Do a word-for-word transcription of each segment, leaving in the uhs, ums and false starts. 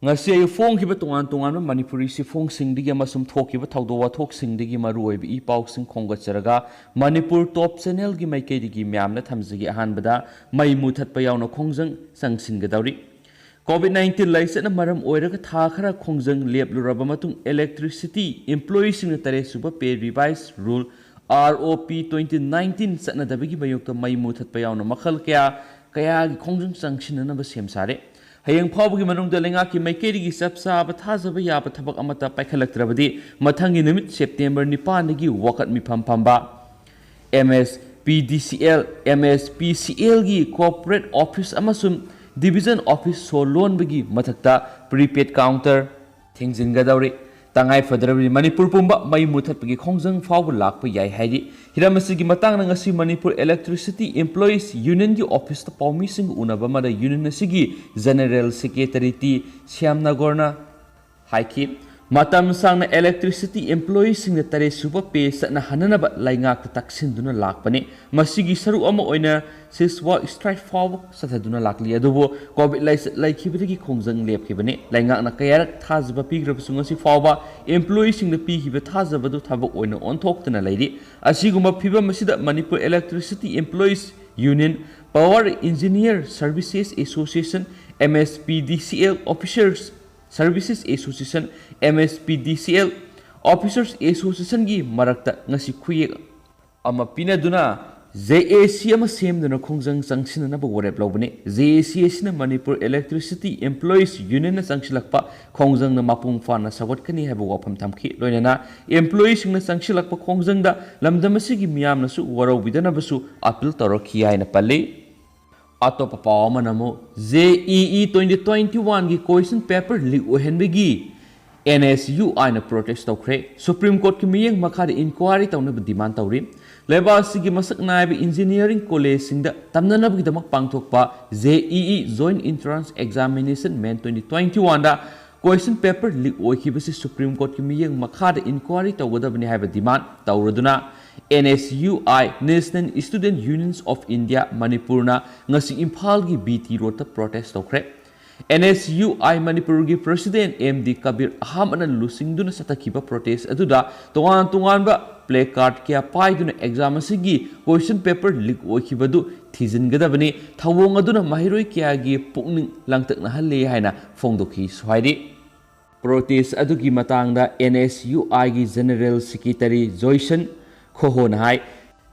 ꯉꯁꯤ ꯑꯌꯨꯛ ꯐꯣꯡꯈꯤꯕ ꯇꯣꯉꯥꯟ ꯇꯣꯉꯥꯟꯕ ꯃꯅꯤꯄꯨꯔꯤ ꯆꯦꯐꯣꯡꯁꯤꯡꯗꯒꯤ ꯑꯃꯁꯨꯡ ꯊꯣꯛꯈꯤꯕ ꯊꯧꯗꯣꯛ ꯋꯥꯊꯣꯛꯁꯤꯡꯗꯒꯤ ꯃꯔꯨꯑꯣꯏꯕ ꯏ ꯄꯥꯎꯁꯤꯡ ꯈꯣꯝꯒꯠꯆꯔꯒ ꯃꯅꯤꯄꯨꯔ ꯇꯣꯞ ꯆꯦꯅꯦꯜꯒꯤ ꯃꯥꯏꯀꯩꯗꯒꯤ ꯃꯌꯥꯝꯅ ꯊꯝꯖꯒꯦ꯫ ꯑꯍꯥꯟꯕꯗ ꯃꯩ ꯃꯨꯊꯠꯄ ꯌꯥꯎꯅ ꯈꯣꯡꯖꯪ ꯆꯪꯁꯤꯟꯒꯗꯧꯔꯤ꯫ ꯀꯣꯚꯤꯗ ꯅꯥꯏꯟꯇꯤꯟ ꯂꯥꯏꯆꯠꯅ ꯃꯔꯝ ꯑꯣꯏꯔꯒ ꯊꯥ ꯈꯔ ꯈꯣꯡꯖꯪ ꯂꯦꯞꯂꯨꯔꯕ ꯃꯇꯨꯡ electricity employeeꯁꯤꯡꯅ ꯇꯔꯦꯠ ꯁꯨꯕ pay revise rule R O P twenty nineteen ꯆꯠꯅꯗꯕꯒꯤ ꯃꯥꯌꯣꯛꯇ ꯃꯩ ꯃꯨꯊꯠꯄ ꯌꯥꯎꯅ ꯃꯈꯜ ꯀꯌꯥ ꯀꯌꯥꯒꯤ ꯈꯣꯡꯖꯪ ꯆꯪꯁꯤꯟꯅꯅꯕ ꯁꯦꯝ ꯁꯥꯔꯦ꯫ ꯍꯌꯦꯡ ꯐꯥꯎꯕꯒꯤ ꯃꯅꯨꯡꯗ ꯂꯩꯉꯥꯛꯀꯤ ꯃꯥꯏꯀꯩꯗꯒꯤ ꯆꯞ ꯆꯥꯕ ꯊꯥꯖꯕ ꯌꯥꯕ ꯊꯕꯛ ꯑꯃꯠꯇ ꯄꯥꯏꯈꯠꯂꯛꯇ꯭ꯔꯕꯗꯤ ꯃꯊꯪꯒꯤ ꯅꯨꯃꯤꯠ September ꯅꯤꯄꯥꯟꯗꯒꯤ ꯋꯥꯀꯠ ꯃꯤꯐꯝ ꯐꯝꯕ꯫ M S P D C L, M S P C Lꯒꯤ corporate office ꯑꯃꯁꯨꯡ division office ꯁꯣ ꯂꯣꯟꯕꯒꯤ ꯃꯊꯛꯇ prepaid counter ꯊꯤꯡꯖꯤꯟꯒꯗꯧꯔꯤ꯫ ꯇꯉꯥꯏ ꯐꯗ꯭ꯔꯕꯗꯤ ꯃꯅꯤꯄꯨꯔ ꯄꯨꯝꯕ ꯃꯩ ꯃꯨꯊꯠꯄꯒꯤ ꯈꯣꯡꯖꯪ ꯐꯥꯎꯕ ꯂꯥꯛꯄ ꯌꯥꯏ ꯍꯥꯏꯔꯤ꯫ ꯍꯤꯔꯝ ꯑꯁꯤꯒꯤ ꯃꯇꯥꯡꯗ ꯉꯁꯤ ꯃꯅꯤꯄꯨꯔ Electricity Employees Unionꯒꯤ officeꯇ ꯄꯥꯎꯃꯤꯁꯤꯡꯒ ꯎꯅꯕ ꯑꯃꯗ union ꯑꯁꯤꯒꯤ general secretary T ꯁ꯭ꯌꯥꯝ ꯅꯥꯒꯣꯔꯅ ꯍꯥꯏꯈꯤ꯫ ꯃꯇꯝ ꯁꯥꯡꯅ electricity employeeꯁꯤꯡꯅ ꯇꯔꯦꯠ ꯁꯨꯕ pay ꯆꯠꯅꯍꯟꯅꯅꯕ ꯂꯩꯉꯥꯛꯇ ꯇꯛꯁꯤꯟꯗꯨꯅ ꯂꯥꯛꯄꯅꯤ꯫ ꯃꯁꯤꯒꯤ ꯁꯔꯨꯛ ꯑꯃ ꯑꯣꯏꯅ ceasefire strike ꯐꯥꯎꯕ ꯆꯠꯊꯗꯨꯅ ꯂꯥꯛꯂꯤ꯫ ꯑꯗꯨꯕꯨ ꯀꯣꯚꯤꯗ ꯂꯥꯏꯆꯠ ꯂꯩꯈꯤꯕꯗꯒꯤ ꯈꯣꯡꯖꯪ ꯂꯦꯞꯈꯤꯕꯅꯤ꯫ ꯂꯩꯉꯥꯛꯅ ꯀꯌꯥꯔꯛ ꯊꯥꯖꯕ ꯄꯤꯈ꯭ꯔꯕꯁꯨ ꯉꯁꯤ ꯐꯥꯎꯕ employeeꯁꯤꯡꯗ ꯄꯤꯈꯤꯕ ꯊꯥꯖꯕꯗꯨ ꯊꯕꯛ ꯑꯣꯏꯅ ꯑꯣꯟꯊꯣꯛꯇꯅ ꯂꯩꯔꯤ꯫ ꯑꯁꯤꯒꯨꯝꯕ ꯐꯤꯚꯝ ꯑꯁꯤꯗ Manipur Electricity Employees Union, Power Engineer Services Association, M S P D C L Officers Services Association, M S P D C L Officers Associationꯒꯤ ꯃꯔꯛꯇ ꯉꯁꯤ ꯈꯨꯌꯦꯛ ꯑꯃ ꯄꯤꯅꯗꯨꯅ J A C ꯑꯃ ꯁꯦꯝꯗꯨꯅ ꯈꯣꯡꯖꯪ ꯆꯪꯁꯤꯟꯅꯅꯕ ꯋꯥꯔꯦꯞ ꯂꯧꯕꯅꯤ꯫ J A C ꯑꯁꯤꯅ ꯃꯅꯤꯄꯨꯔ Electricity Employees Unionꯅ ꯆꯪꯁꯤꯜꯂꯛꯄ ꯈꯣꯡꯖꯪꯅ ꯃꯄꯨꯡ ꯐꯥꯅ ꯁꯧꯒꯠꯀꯅꯤ ꯍꯥꯏꯕ ꯋꯥꯐꯝ ꯊꯝꯈꯤ꯫ ꯂꯣꯏꯅꯅ employeeꯁꯤꯡꯅ ꯆꯪꯁꯤꯜꯂꯛꯄ ꯈꯣꯡꯖꯪꯗ ꯂꯝꯗꯝ ꯑꯁꯤꯒꯤ ꯃꯤꯌꯥꯝꯅꯁꯨ ꯋꯥꯔꯧꯕꯤꯗꯅꯕꯁꯨ appeal ꯇꯧꯔꯛꯈꯤ ꯍꯥꯏꯅ ꯄꯜꯂꯤ꯫ ꯑꯇꯣꯞꯄ ꯄꯥꯎ ꯑꯃꯅ ꯑꯃꯨꯛ J E E twenty twenty-oneꯒꯤ question paper leak ꯑꯣꯏꯍꯟꯕꯒꯤ N S U Iꯅ protest ꯇꯧꯈ꯭ꯔꯦ꯫ Supreme Courtꯀꯤ ꯃꯤꯠꯌꯦꯡ ꯃꯈꯥꯗ inquiry ꯇꯧꯅꯕ demand ꯇꯧꯔꯤ꯫ ꯂꯩꯕꯥꯛ ꯑꯁꯤꯒꯤ ꯃꯁꯛ ꯅꯥꯏꯕ engineering collegeꯁꯤꯡꯗ ꯇꯝꯅꯅꯕꯒꯤꯗꯃꯛ ꯄꯥꯡꯊꯣꯛꯄ J E E Joint Entrance Examination Main twenty twenty-oneꯗ question paper leak ꯑꯣꯏꯈꯤꯕꯁꯤ Supreme Courtꯀꯤ ꯃꯤꯠꯌꯦꯡ ꯃꯈꯥꯗ inquiry ꯇꯧꯒꯗꯕꯅꯤ ꯍꯥꯏꯕ demand ꯇꯧꯔꯗꯨꯅ N S U I, National Student Unions of India ꯃꯅꯤꯄꯨꯔꯅ ꯉꯁꯤ ꯏꯝꯐꯥꯜꯒꯤ B T Roadꯇ protest ꯇꯧꯈ꯭ꯔꯦ꯫ ꯑꯦꯟ ꯑꯦꯁ ꯌꯨ ꯑꯥꯏ ꯃꯅꯤꯄꯨꯔꯒꯤ president ꯑꯦꯝ ꯗꯤ ꯀꯕꯤꯔ ꯑꯍꯥꯟꯕꯅ ꯂꯨꯆꯤꯡꯗꯨꯅ ꯆꯠꯊꯈꯤꯕ protest ꯑꯗꯨꯗ ꯇꯣꯉꯥꯟ ꯇꯣꯉꯥꯟꯕ placard ꯀꯌꯥ ꯄꯥꯏꯗꯨꯅ exam ꯑꯁꯤꯒꯤ question paper leak ꯑꯣꯏꯈꯤꯕꯗꯨ ꯊꯤꯖꯤꯟꯒꯗꯕꯅꯤ, ꯊꯧꯑꯣꯡ ꯑꯗꯨꯅ ꯃꯍꯩꯔꯣꯏ ꯀꯌꯥꯒꯤ ꯄꯨꯛꯅꯤꯡ ꯂꯥꯡꯇꯛꯅꯍꯜꯂꯦ ꯍꯥꯏꯅ ꯐꯣꯡꯗꯣꯛꯈꯤꯁꯨ ꯍꯥꯏꯔꯤ꯫ Protest ꯑꯗꯨꯒꯤ ꯃꯇꯥꯡꯗ ꯑꯦꯟ ꯑꯦꯁ ꯌꯨ ꯑꯥꯏꯒꯤ General Secretary ꯖꯣꯏꯁꯟ ꯈꯣꯍꯣꯅ ꯍꯥꯏ,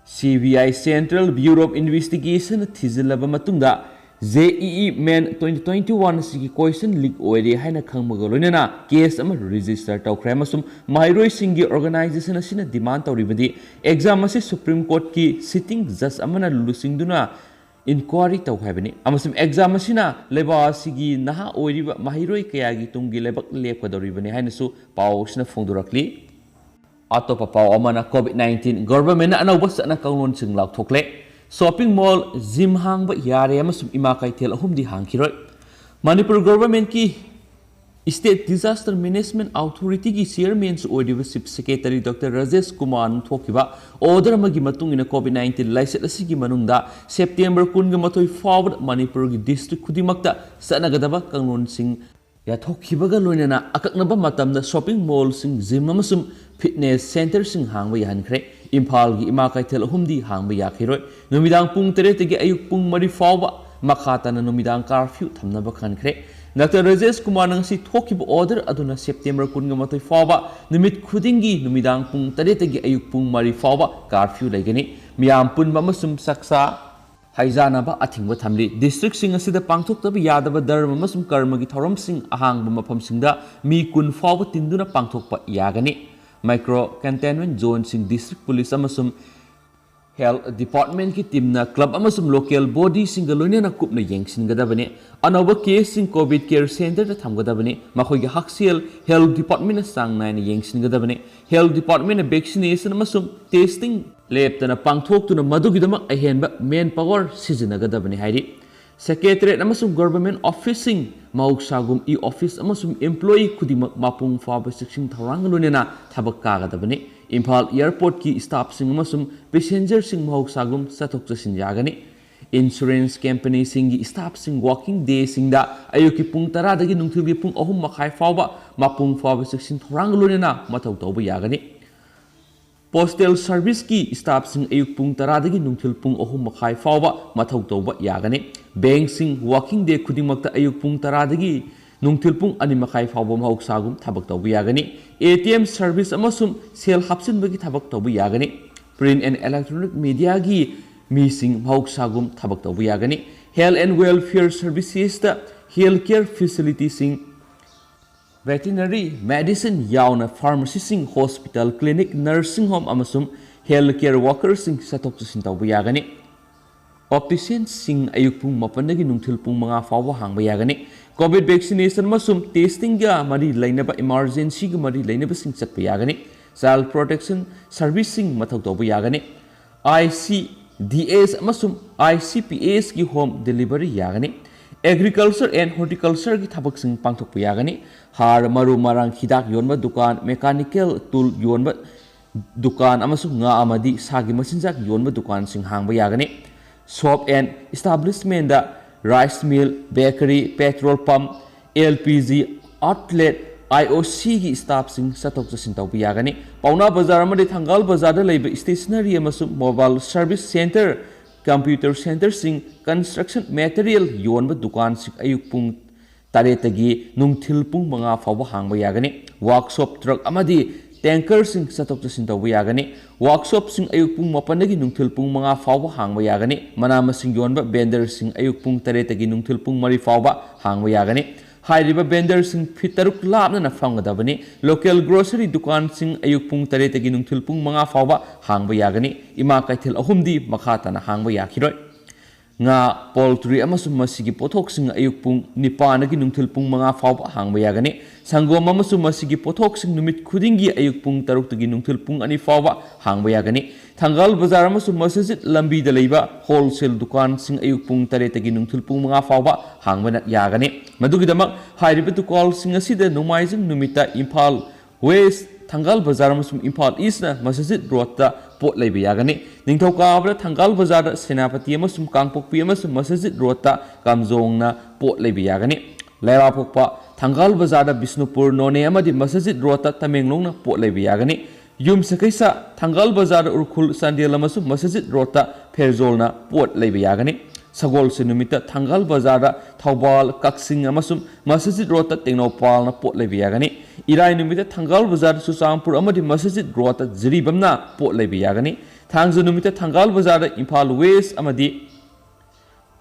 C B I Central Bureau of Investigation ꯊꯤꯖꯤꯜꯂꯕ ꯃꯇꯨꯡꯗ J E E Main twenty twenty-one ꯑꯁꯤꯒꯤ question leak ꯑꯣꯏꯔꯦ ꯍꯥꯏꯅ ꯈꯪꯕꯒ ꯂꯣꯏꯅꯅ case ꯑꯃ register ꯇꯧꯈ꯭ꯔꯦ ꯑꯃꯁꯨꯡ ꯃꯍꯩꯔꯣꯏꯁꯤꯡꯒꯤ organization ꯑꯁꯤꯅ demand ꯇꯧꯔꯤꯕꯗꯤ exam ꯑꯁꯤ Supreme Courtꯀꯤ sitting judge ꯑꯃꯅ ꯂꯨꯆꯤꯡꯗꯨꯅ inquiry ꯇꯧ ꯍꯥꯏꯕꯅꯤ ꯑꯃꯁꯨꯡ exam ꯑꯁꯤꯅ ꯂꯩꯕꯥꯛ ꯑꯁꯤꯒꯤ ꯅꯍꯥ ꯑꯣꯏꯔꯤꯕ ꯃꯍꯩꯔꯣꯏ ꯀꯌꯥꯒꯤ ꯇꯨꯡꯒꯤ ꯂꯩꯕꯥꯛ ꯂꯦꯞꯀꯗꯧꯔꯤꯕꯅꯤ ꯍꯥꯏꯅꯁꯨ ꯄꯥꯎ ꯑꯁꯤꯅ ꯐꯣꯡꯗꯣꯔꯛꯂꯤ꯫ ꯑꯇꯣꯞꯄ ꯄꯥꯎ ꯑꯃꯅ COVID nineteen, governmentꯅ ꯑꯅꯧꯕ ꯆꯠꯅ ꯀꯥꯡꯂꯣꯟꯁꯤꯡ ꯂꯥꯎꯊꯣꯛꯂꯦ꯫ Shopping mall, gym ꯍꯥꯡꯕ ꯌꯥꯔꯦ ꯑꯃꯁꯨꯡ ꯏꯃꯥ ꯀꯩꯊꯦꯜ ꯑꯍꯨꯝꯗꯤ ꯍꯥꯡꯈꯤꯔꯣꯏ꯫ ꯃꯅꯤꯄꯨꯔ governmentꯀꯤ State Disaster Management Authorityꯒꯤ chairmanꯁꯨ ꯑꯣꯏꯔꯤꯕ Chief Secretary Doctor ꯔꯥꯖꯦꯁ ꯀꯨꯃꯥꯔꯅ ꯊꯣꯛꯈꯤꯕ order ꯑꯃꯒꯤ ꯃꯇꯨꯡ ꯏꯟꯅ COVID nineteen ꯂꯥꯏꯆꯠ ꯑꯁꯤꯒꯤ ꯃꯅꯨꯡꯗ September ꯀꯨꯟꯒ ꯃꯥꯊꯣꯏ ꯐꯥꯎꯕꯗ ꯃꯅꯤꯄꯨꯔꯒꯤ district ꯈꯨꯗꯤꯡꯃꯛꯇ ꯆꯠꯅꯒꯗꯕ ꯀꯥꯡꯂꯣꯟꯁꯤꯡ ꯌꯥꯊꯣꯛꯈꯤꯕꯒ ꯂꯣꯏꯅꯅ ꯑꯀꯛꯅꯕ ꯃꯇꯝꯗ shopping mallꯁꯤꯡ, gym ꯑꯃꯁꯨꯡ fitness centreꯁꯤꯡ ꯍꯥꯡꯕ ꯌꯥꯍꯟꯈ꯭ꯔꯦ꯫ ꯏꯝꯐꯥꯜꯒꯤ ꯏꯃꯥ ꯀꯩꯊꯦꯜ ꯑꯍꯨꯝꯗꯤ ꯍꯥꯡꯕ ꯌꯥꯈꯤꯔꯣꯏ꯫ ꯅꯨꯃꯤꯗꯥꯡ ꯄꯨꯡ ꯇꯔꯦꯠꯇꯒꯤ ꯑꯌꯨꯛ ꯄꯨꯡ ꯃꯔꯤ ꯐꯥꯎꯕ ꯃꯈꯥ ꯇꯥꯅ ꯅꯨꯃꯤꯗꯥꯡ curfew ꯊꯝꯅꯕ ꯈꯟꯈ꯭ꯔꯦ꯫ ꯗꯥꯛꯇꯔ ꯔꯥꯖꯦꯁ ꯀꯨꯃꯥꯔꯅ ꯉꯁꯤ ꯊꯣꯛꯈꯤꯕ order ꯑꯗꯨꯅ September ꯀꯨꯟꯒ ꯃꯥꯊꯣꯏ ꯐꯥꯎꯕ ꯅꯨꯃꯤꯠ ꯈꯨꯗꯤꯡꯒꯤ ꯅꯨꯃꯤꯗꯥꯡ ꯄꯨꯡ ꯇꯔꯦꯠꯇꯒꯤ ꯑꯌꯨꯛ ꯄꯨꯡ ꯃꯔꯤ ꯐꯥꯎꯕ curfew ꯂꯩꯒꯅꯤ꯫ ꯃꯤꯌꯥꯝ ꯄꯨꯟꯕ ꯑꯃꯁꯨꯡ ꯆꯥꯛꯆꯥ ꯍꯩꯖꯥꯅꯕ ꯑꯊꯤꯡꯕ ꯊꯝꯂꯤ꯫ Districtꯁꯤꯡ ꯑꯁꯤꯗ ꯄꯥꯡꯊꯣꯛꯇꯕ ꯌꯥꯗꯕ ꯙꯔꯃ ꯑꯃꯁꯨꯡ ꯀꯔꯃꯒꯤ ꯊꯧꯔꯝꯁꯤꯡ ꯑꯍꯥꯡꯕ ꯃꯐꯝꯁꯤꯡꯗ ꯃꯤ ꯀꯨꯟ ꯐꯥꯎꯕ ꯇꯤꯟꯗꯨꯅ ꯄꯥꯡꯊꯣꯛꯄ ꯌꯥꯒꯅꯤ꯫ Micro containment zoneꯁꯤꯡ district police ꯑꯃꯁꯨꯡ health departmentꯀꯤ teamꯅ club ꯑꯃꯁꯨꯡ local bodyꯁꯤꯡꯒ ꯂꯣꯏꯅꯅ ꯀꯨꯞꯅ ꯌꯦꯡꯁꯤꯟꯒꯗꯕꯅꯤ꯫ ꯑꯅꯧꯕ caseꯁꯤꯡ COVID care centreꯗ ꯊꯝꯒꯗꯕꯅꯤ꯫ ꯃꯈꯣꯏꯒꯤ ꯍꯛꯁꯦꯜ health departmentꯅ ꯆꯥꯡ ꯅꯥꯏꯅ ꯌꯦꯡꯁꯤꯟꯒꯗꯕꯅꯤ꯫ Health departmentꯅ vaccination ꯑꯃꯁꯨꯡ testing ꯂꯦꯞꯇꯅ ꯄꯥꯡꯊꯣꯛꯇꯨꯅ ꯃꯗꯨꯒꯤꯗꯃꯛ ꯑꯍꯦꯟꯕ manpower ꯁꯤꯖꯤꯟꯅꯒꯗꯕꯅꯤ ꯍꯥꯏꯔꯤ꯫ Secretariat ꯑꯃꯁꯨꯡ government officeꯁꯤꯡ, ꯃꯍꯧꯁꯥꯒꯨꯝ e-office ꯑꯃꯁꯨꯡ employee ꯈꯨꯗꯤꯡꯃꯛ ꯃꯄꯨꯡ ꯐꯥꯕ ꯆꯦꯛꯁꯤꯟ ꯊꯧꯔꯥꯡꯒ ꯂꯣꯏꯅꯅ ꯊꯕꯛ ꯀꯥꯒꯗꯕꯅꯤ꯫ ꯏꯝꯐꯥꯜ airportꯀꯤ staffꯁꯤꯡ ꯑꯃꯁꯨꯡ passengerꯁꯤꯡ ꯃꯍꯧꯁꯥꯒꯨꯝ ꯆꯠꯊꯣꯛ ꯆꯠꯁꯤꯟ ꯌꯥꯒꯅꯤ꯫ Insurance companyꯁꯤꯡꯒꯤ staffꯁꯤꯡ working dayꯁꯤꯡꯗ ꯑꯌꯨꯛꯀꯤ ꯄꯨꯡ ꯇꯔꯥꯗꯒꯤ ꯅꯨꯡꯊꯤꯜꯒꯤ ꯄꯨꯡ ꯑꯍꯨꯝ ꯃꯈꯥꯏ ꯐꯥꯎꯕ ꯃꯄꯨꯡ ꯐꯥꯕ ꯆꯦꯛꯁꯤꯟ ꯊꯧꯔꯥꯡꯒ ꯂꯣꯏꯅꯅ ꯃꯊꯧ ꯇꯧꯕ ꯌꯥꯒꯅꯤ꯫ Postal serviceꯀꯤ staffꯁꯤꯡ ꯑꯌꯨꯛ ꯄꯨꯡ ꯇꯔꯥꯗꯒꯤ ꯅꯨꯡꯊꯤꯜ ꯄꯨꯡ ꯑꯍꯨꯝ ꯃꯈꯥꯏ ꯐꯥꯎꯕ ꯃꯊꯧ ꯇꯧꯕ ꯌꯥꯒꯅꯤ꯫ Bankꯁꯤꯡ working day ꯈꯨꯗꯤꯡꯃꯛꯇ ꯑꯌꯨꯛ ꯄꯨꯡ ꯇꯔꯥꯗꯒꯤ ꯅꯨꯡꯊꯤꯜ ꯄꯨꯡ ꯑꯅꯤ ꯃꯈꯥꯏ ꯐꯥꯎꯕ ꯃꯍꯧꯁꯥꯒꯨꯝ ꯊꯕꯛ ꯇꯧꯕ ꯌꯥꯒꯅꯤ꯫ ATM service ꯑꯃꯁꯨꯡ ꯁꯦꯜ ꯍꯥꯞꯆꯤꯟꯕꯒꯤ ꯊꯕꯛ ꯇꯧꯕ ꯌꯥꯒꯅꯤ꯫ Print and electronic mediaꯒꯤ ꯃꯤꯁꯤꯡ ꯃꯍꯧꯁꯥꯒꯨꯝ ꯊꯕꯛ ꯇꯧꯕ ꯌꯥꯒꯅꯤ꯫ Health and welfare servicesꯇ health care facilitiesꯁꯤꯡ, veterinary medicine ꯌꯥꯎꯅ pharmacyꯁꯤꯡ, hospital clinic, nursing home ꯑꯃꯁꯨꯡ health care workerꯁꯤꯡ ꯆꯠꯊꯣꯛ ꯆꯠꯁꯤꯟ ꯇꯧꯕ ꯌꯥꯒꯅꯤ꯫ Opticianꯁꯤꯡ ꯑꯌꯨꯛ ꯄꯨꯡ ꯃꯥꯄꯟꯗꯒꯤ ꯅꯨꯡꯊꯤꯜ ꯄꯨꯡ ꯃꯉꯥ ꯐꯥꯎꯕ ꯍꯥꯡꯕ ꯌꯥꯒꯅꯤ꯫ Covid vaccination ꯑꯃꯁꯨꯡ testingꯒ ꯃꯔꯤ ꯂꯩꯅꯕ emergencyꯒ ꯃꯔꯤ ꯂꯩꯅꯕꯁꯤꯡ ꯆꯠꯄ ꯌꯥꯒꯅꯤ꯫ Child protection serviceꯁꯤꯡ ꯃꯊꯧ ꯇꯧꯕ ꯌꯥꯒꯅꯤ꯫ ICDS ꯑꯃꯁꯨꯡ ICPSꯀꯤ home delivery ꯌꯥꯒꯅꯤ꯫ Agriculture and horticultureꯒꯤ ꯊꯕꯛꯁꯤꯡ ꯄꯥꯡꯊꯣꯛꯄ ꯌꯥꯒꯅꯤ꯫ ꯍꯥꯔ, ꯃꯔꯨ ꯃꯔꯥꯡ, ꯍꯤꯗꯥꯛ ꯌꯣꯟꯕ ꯗꯨꯀꯥꯟ, mechanical tool ꯌꯣꯟꯕ ꯗꯨꯀꯥꯟ ꯑꯃꯁꯨꯡ ꯉꯥ ꯑꯃꯗꯤ ꯁꯥꯒꯤ ꯃꯆꯤꯟꯖꯥꯛ ꯌꯣꯟꯕ ꯗꯨꯀꯥꯟꯁꯤꯡ ꯍꯥꯡꯕ ꯌꯥꯒꯅꯤ꯫ Shop and establishmentꯗ rice mill, bakery, petrol pump, LPG outlet, IOCꯒꯤ staffꯁꯤꯡ ꯆꯠꯊꯣꯛ ꯆꯠꯁꯤꯟ ꯇꯧꯕ ꯌꯥꯒꯅꯤ꯫ ꯄꯥꯎꯅꯥ ꯕꯖꯥꯔ ꯑꯃꯗꯤ ꯊꯪꯒꯥꯜ ꯕꯖꯥꯔꯗ ꯂꯩꯕ stationery ꯑꯃꯁꯨꯡ mobile service centre, computer centreꯁꯤꯡ, construction material ꯌꯣꯟꯕ ꯗꯨꯀꯥꯟꯁꯤꯡ ꯑꯌꯨꯛ ꯄꯨꯡ ꯇꯔꯦꯠꯇꯒꯤ ꯅꯨꯡꯊꯤꯜ ꯄꯨꯡ ꯃꯉꯥ ꯐꯥꯎꯕ ꯍꯥꯡꯕ ꯌꯥꯒꯅꯤ꯫ Workshop, truck ꯑꯃꯗꯤ tankerꯁꯤꯡ ꯆꯠꯊꯣꯛ ꯆꯠꯁꯤꯟ ꯇꯧꯕ ꯌꯥꯒꯅꯤ꯫ Workshopꯁꯤꯡ ꯑꯌꯨꯛ ꯄꯨꯡ ꯃꯥꯄꯟꯗꯒꯤ ꯅꯨꯡꯊꯤꯜ ꯄꯨꯡ ꯃꯉꯥ ꯐꯥꯎꯕ ꯍꯥꯡꯕ ꯌꯥꯒꯅꯤ꯫ ꯃꯅꯥ ꯃꯁꯤꯡ ꯌꯣꯟꯕ vendorꯁꯤꯡ ꯑꯌꯨꯛ ꯄꯨꯡ ꯇꯔꯦꯠꯇꯒꯤ ꯅꯨꯡꯊꯤꯜ ꯄꯨꯡ ꯃꯔꯤ ꯐꯥꯎꯕ ꯍꯥꯡꯕ ꯌꯥꯒꯅꯤ꯫ ꯍꯥꯏꯔꯤꯕ vendorꯁꯤꯡ feet ꯇꯔꯨꯛ ꯂꯥꯞꯅꯅ ꯐꯝꯒꯗꯕꯅꯤ꯫ Local grocery ꯗꯨꯀꯥꯟꯁꯤꯡ ꯑꯌꯨꯛ ꯄꯨꯡ ꯇꯔꯦꯠꯇꯒꯤ ꯅꯨꯡꯊꯤꯜ ꯄꯨꯡ ꯃꯉꯥ ꯐꯥꯎꯕ ꯍꯥꯡꯕ ꯌꯥꯒꯅꯤ꯫ ꯏꯃꯥ ꯀꯩꯊꯦꯜ ꯑꯍꯨꯝꯗꯤ ꯃꯈꯥ ꯇꯥꯅ ꯍꯥꯡꯕ ꯌꯥꯈꯤꯔꯣꯏ꯫ ꯉꯥ, poultry ꯑꯃꯁꯨꯡ ꯃꯁꯤꯒꯤ ꯄꯣꯠꯊꯣꯛꯁꯤꯡ ꯑꯌꯨꯛ ꯄꯨꯡ ꯅꯤꯄꯥꯟꯗꯒꯤ ꯅꯨꯡꯊꯤꯜ ꯄꯨꯡ ꯃꯉꯥ ꯐꯥꯎꯕ ꯍꯥꯡꯕ ꯌꯥꯒꯅꯤ꯫ ꯁꯪꯒꯣꯝ ꯑꯃꯁꯨꯡ ꯃꯁꯤꯒꯤ ꯄꯣꯠꯊꯣꯛꯁꯤꯡ ꯅꯨꯃꯤꯠ ꯈꯨꯗꯤꯡꯒꯤ ꯑꯌꯨꯛ ꯄꯨꯡ ꯇꯔꯨꯛꯇꯒꯤ ꯅꯨꯡꯊꯤꯜ ꯄꯨꯡ ꯑꯅꯤ ꯐꯥꯎꯕ ꯍꯥꯡꯕ ꯌꯥꯒꯅꯤ꯫ ꯊꯪꯒꯥꯜ ꯕꯖꯥꯔ ꯑꯃꯁꯨꯡ ꯃꯁꯖꯤꯗ ꯂꯝꯕꯤꯗ ꯂꯩꯕ wholesale ꯗꯨꯀꯥꯟꯁꯤꯡ ꯑꯌꯨꯛ ꯄꯨꯡ ꯇꯔꯦꯠꯇꯒꯤ ꯅꯨꯡꯊꯤꯜ ꯄꯨꯡ ꯃꯉꯥ ꯐꯥꯎꯕ ꯍꯥꯡꯕꯅ ꯌꯥꯒꯅꯤ꯫ ꯃꯗꯨꯒꯤꯗꯃꯛ ꯍꯥꯏꯔꯤꯕ ꯗꯨꯀꯥꯟꯁꯤꯡ ꯑꯁꯤꯗ ꯅꯣꯡꯃꯥꯏꯖꯤꯡ ꯅꯨꯃꯤꯠꯇ ꯏꯝꯐꯥꯜ West ꯊꯪꯒꯥꯜ ꯕꯖꯥꯔ ꯑꯃꯁꯨꯡ ꯏꯝꯐꯥꯜ ꯏꯁꯅ ꯃꯁꯖꯤꯗ ꯔꯣꯗꯇ ꯄꯣꯠ ꯂꯩꯕ ꯌꯥꯒꯅꯤ꯫ ꯅꯤꯡꯊꯧꯀꯥꯕꯗ ꯊꯪꯒꯥꯜ ꯕꯖꯥꯔꯗ ꯁꯦꯅꯥꯄꯇꯤ ꯑꯃꯁꯨꯡ ꯀꯥꯡꯄꯣꯛꯄꯤ ꯑꯃꯁꯨꯡ ꯃꯁꯖꯤꯗ ꯔꯣꯗꯇ ꯀꯥꯝꯖꯣꯡꯅ ꯄꯣꯠ ꯂꯩꯕ ꯌꯥꯒꯅꯤ꯫ ꯂꯩꯕꯥꯛꯄꯣꯛꯄ ꯊꯪꯒꯥꯜ ꯕꯖꯥꯔꯗ ꯕꯤꯁꯅꯨꯄꯨꯔ, ꯅꯣꯅꯦ ꯑꯃꯗꯤ ꯃꯁꯖꯤꯗ ꯔꯣꯗꯇ ꯇꯃꯦꯡꯂꯣꯡꯅ ꯄꯣꯠ ꯂꯩꯕ ꯌꯥꯒꯅꯤ꯫ ꯌꯨꯝꯁꯀꯩꯁ ꯊꯪꯒꯥꯜ ꯕꯖꯥꯔꯗ ꯎꯈ꯭ꯔꯨꯜ, ꯆꯥꯟꯗꯦꯜ ꯑꯃꯁꯨꯡ ꯃꯁꯖꯤꯗ ꯔꯣꯗꯇ ꯐꯦꯔꯖꯣꯜꯅ ꯄꯣꯠ ꯂꯩꯕ ꯌꯥꯒꯅꯤ꯫ ꯁꯒꯣꯜꯁꯦꯟ ꯅꯨꯃꯤꯠꯇ ꯊꯪꯒꯥꯜ ꯕꯖꯥꯔꯗ ꯊꯧꯕꯥꯜ, ꯀꯛꯆꯤꯡ ꯑꯃꯁꯨꯡ ꯃꯁꯖꯤꯗ ꯔꯣꯗꯇ ꯇꯦꯡꯅꯧꯄꯥꯜꯅ ꯄꯣꯠ ꯂꯩꯕ ꯌꯥꯒꯅꯤ꯫ ꯏꯔꯥꯏ ꯅꯨꯃꯤꯠꯇ ꯊꯪꯒꯥꯜ ꯕꯖꯥꯔꯗ ꯆꯨꯔꯆꯥꯟꯄꯨꯔ ꯑꯃꯗꯤ ꯃꯁꯖꯤꯗ ꯔꯣꯗꯇ ꯖꯤꯔꯤꯕꯥꯝꯅ ꯄꯣꯠ ꯂꯩꯕ ꯌꯥꯒꯅꯤ꯫ ꯊꯥꯡꯖ ꯅꯨꯃꯤꯠꯇ ꯊꯪꯒꯥꯜ ꯕꯖꯥꯔꯗ ꯏꯝꯐꯥꯜ ꯋꯦꯁ ꯑꯃꯗꯤ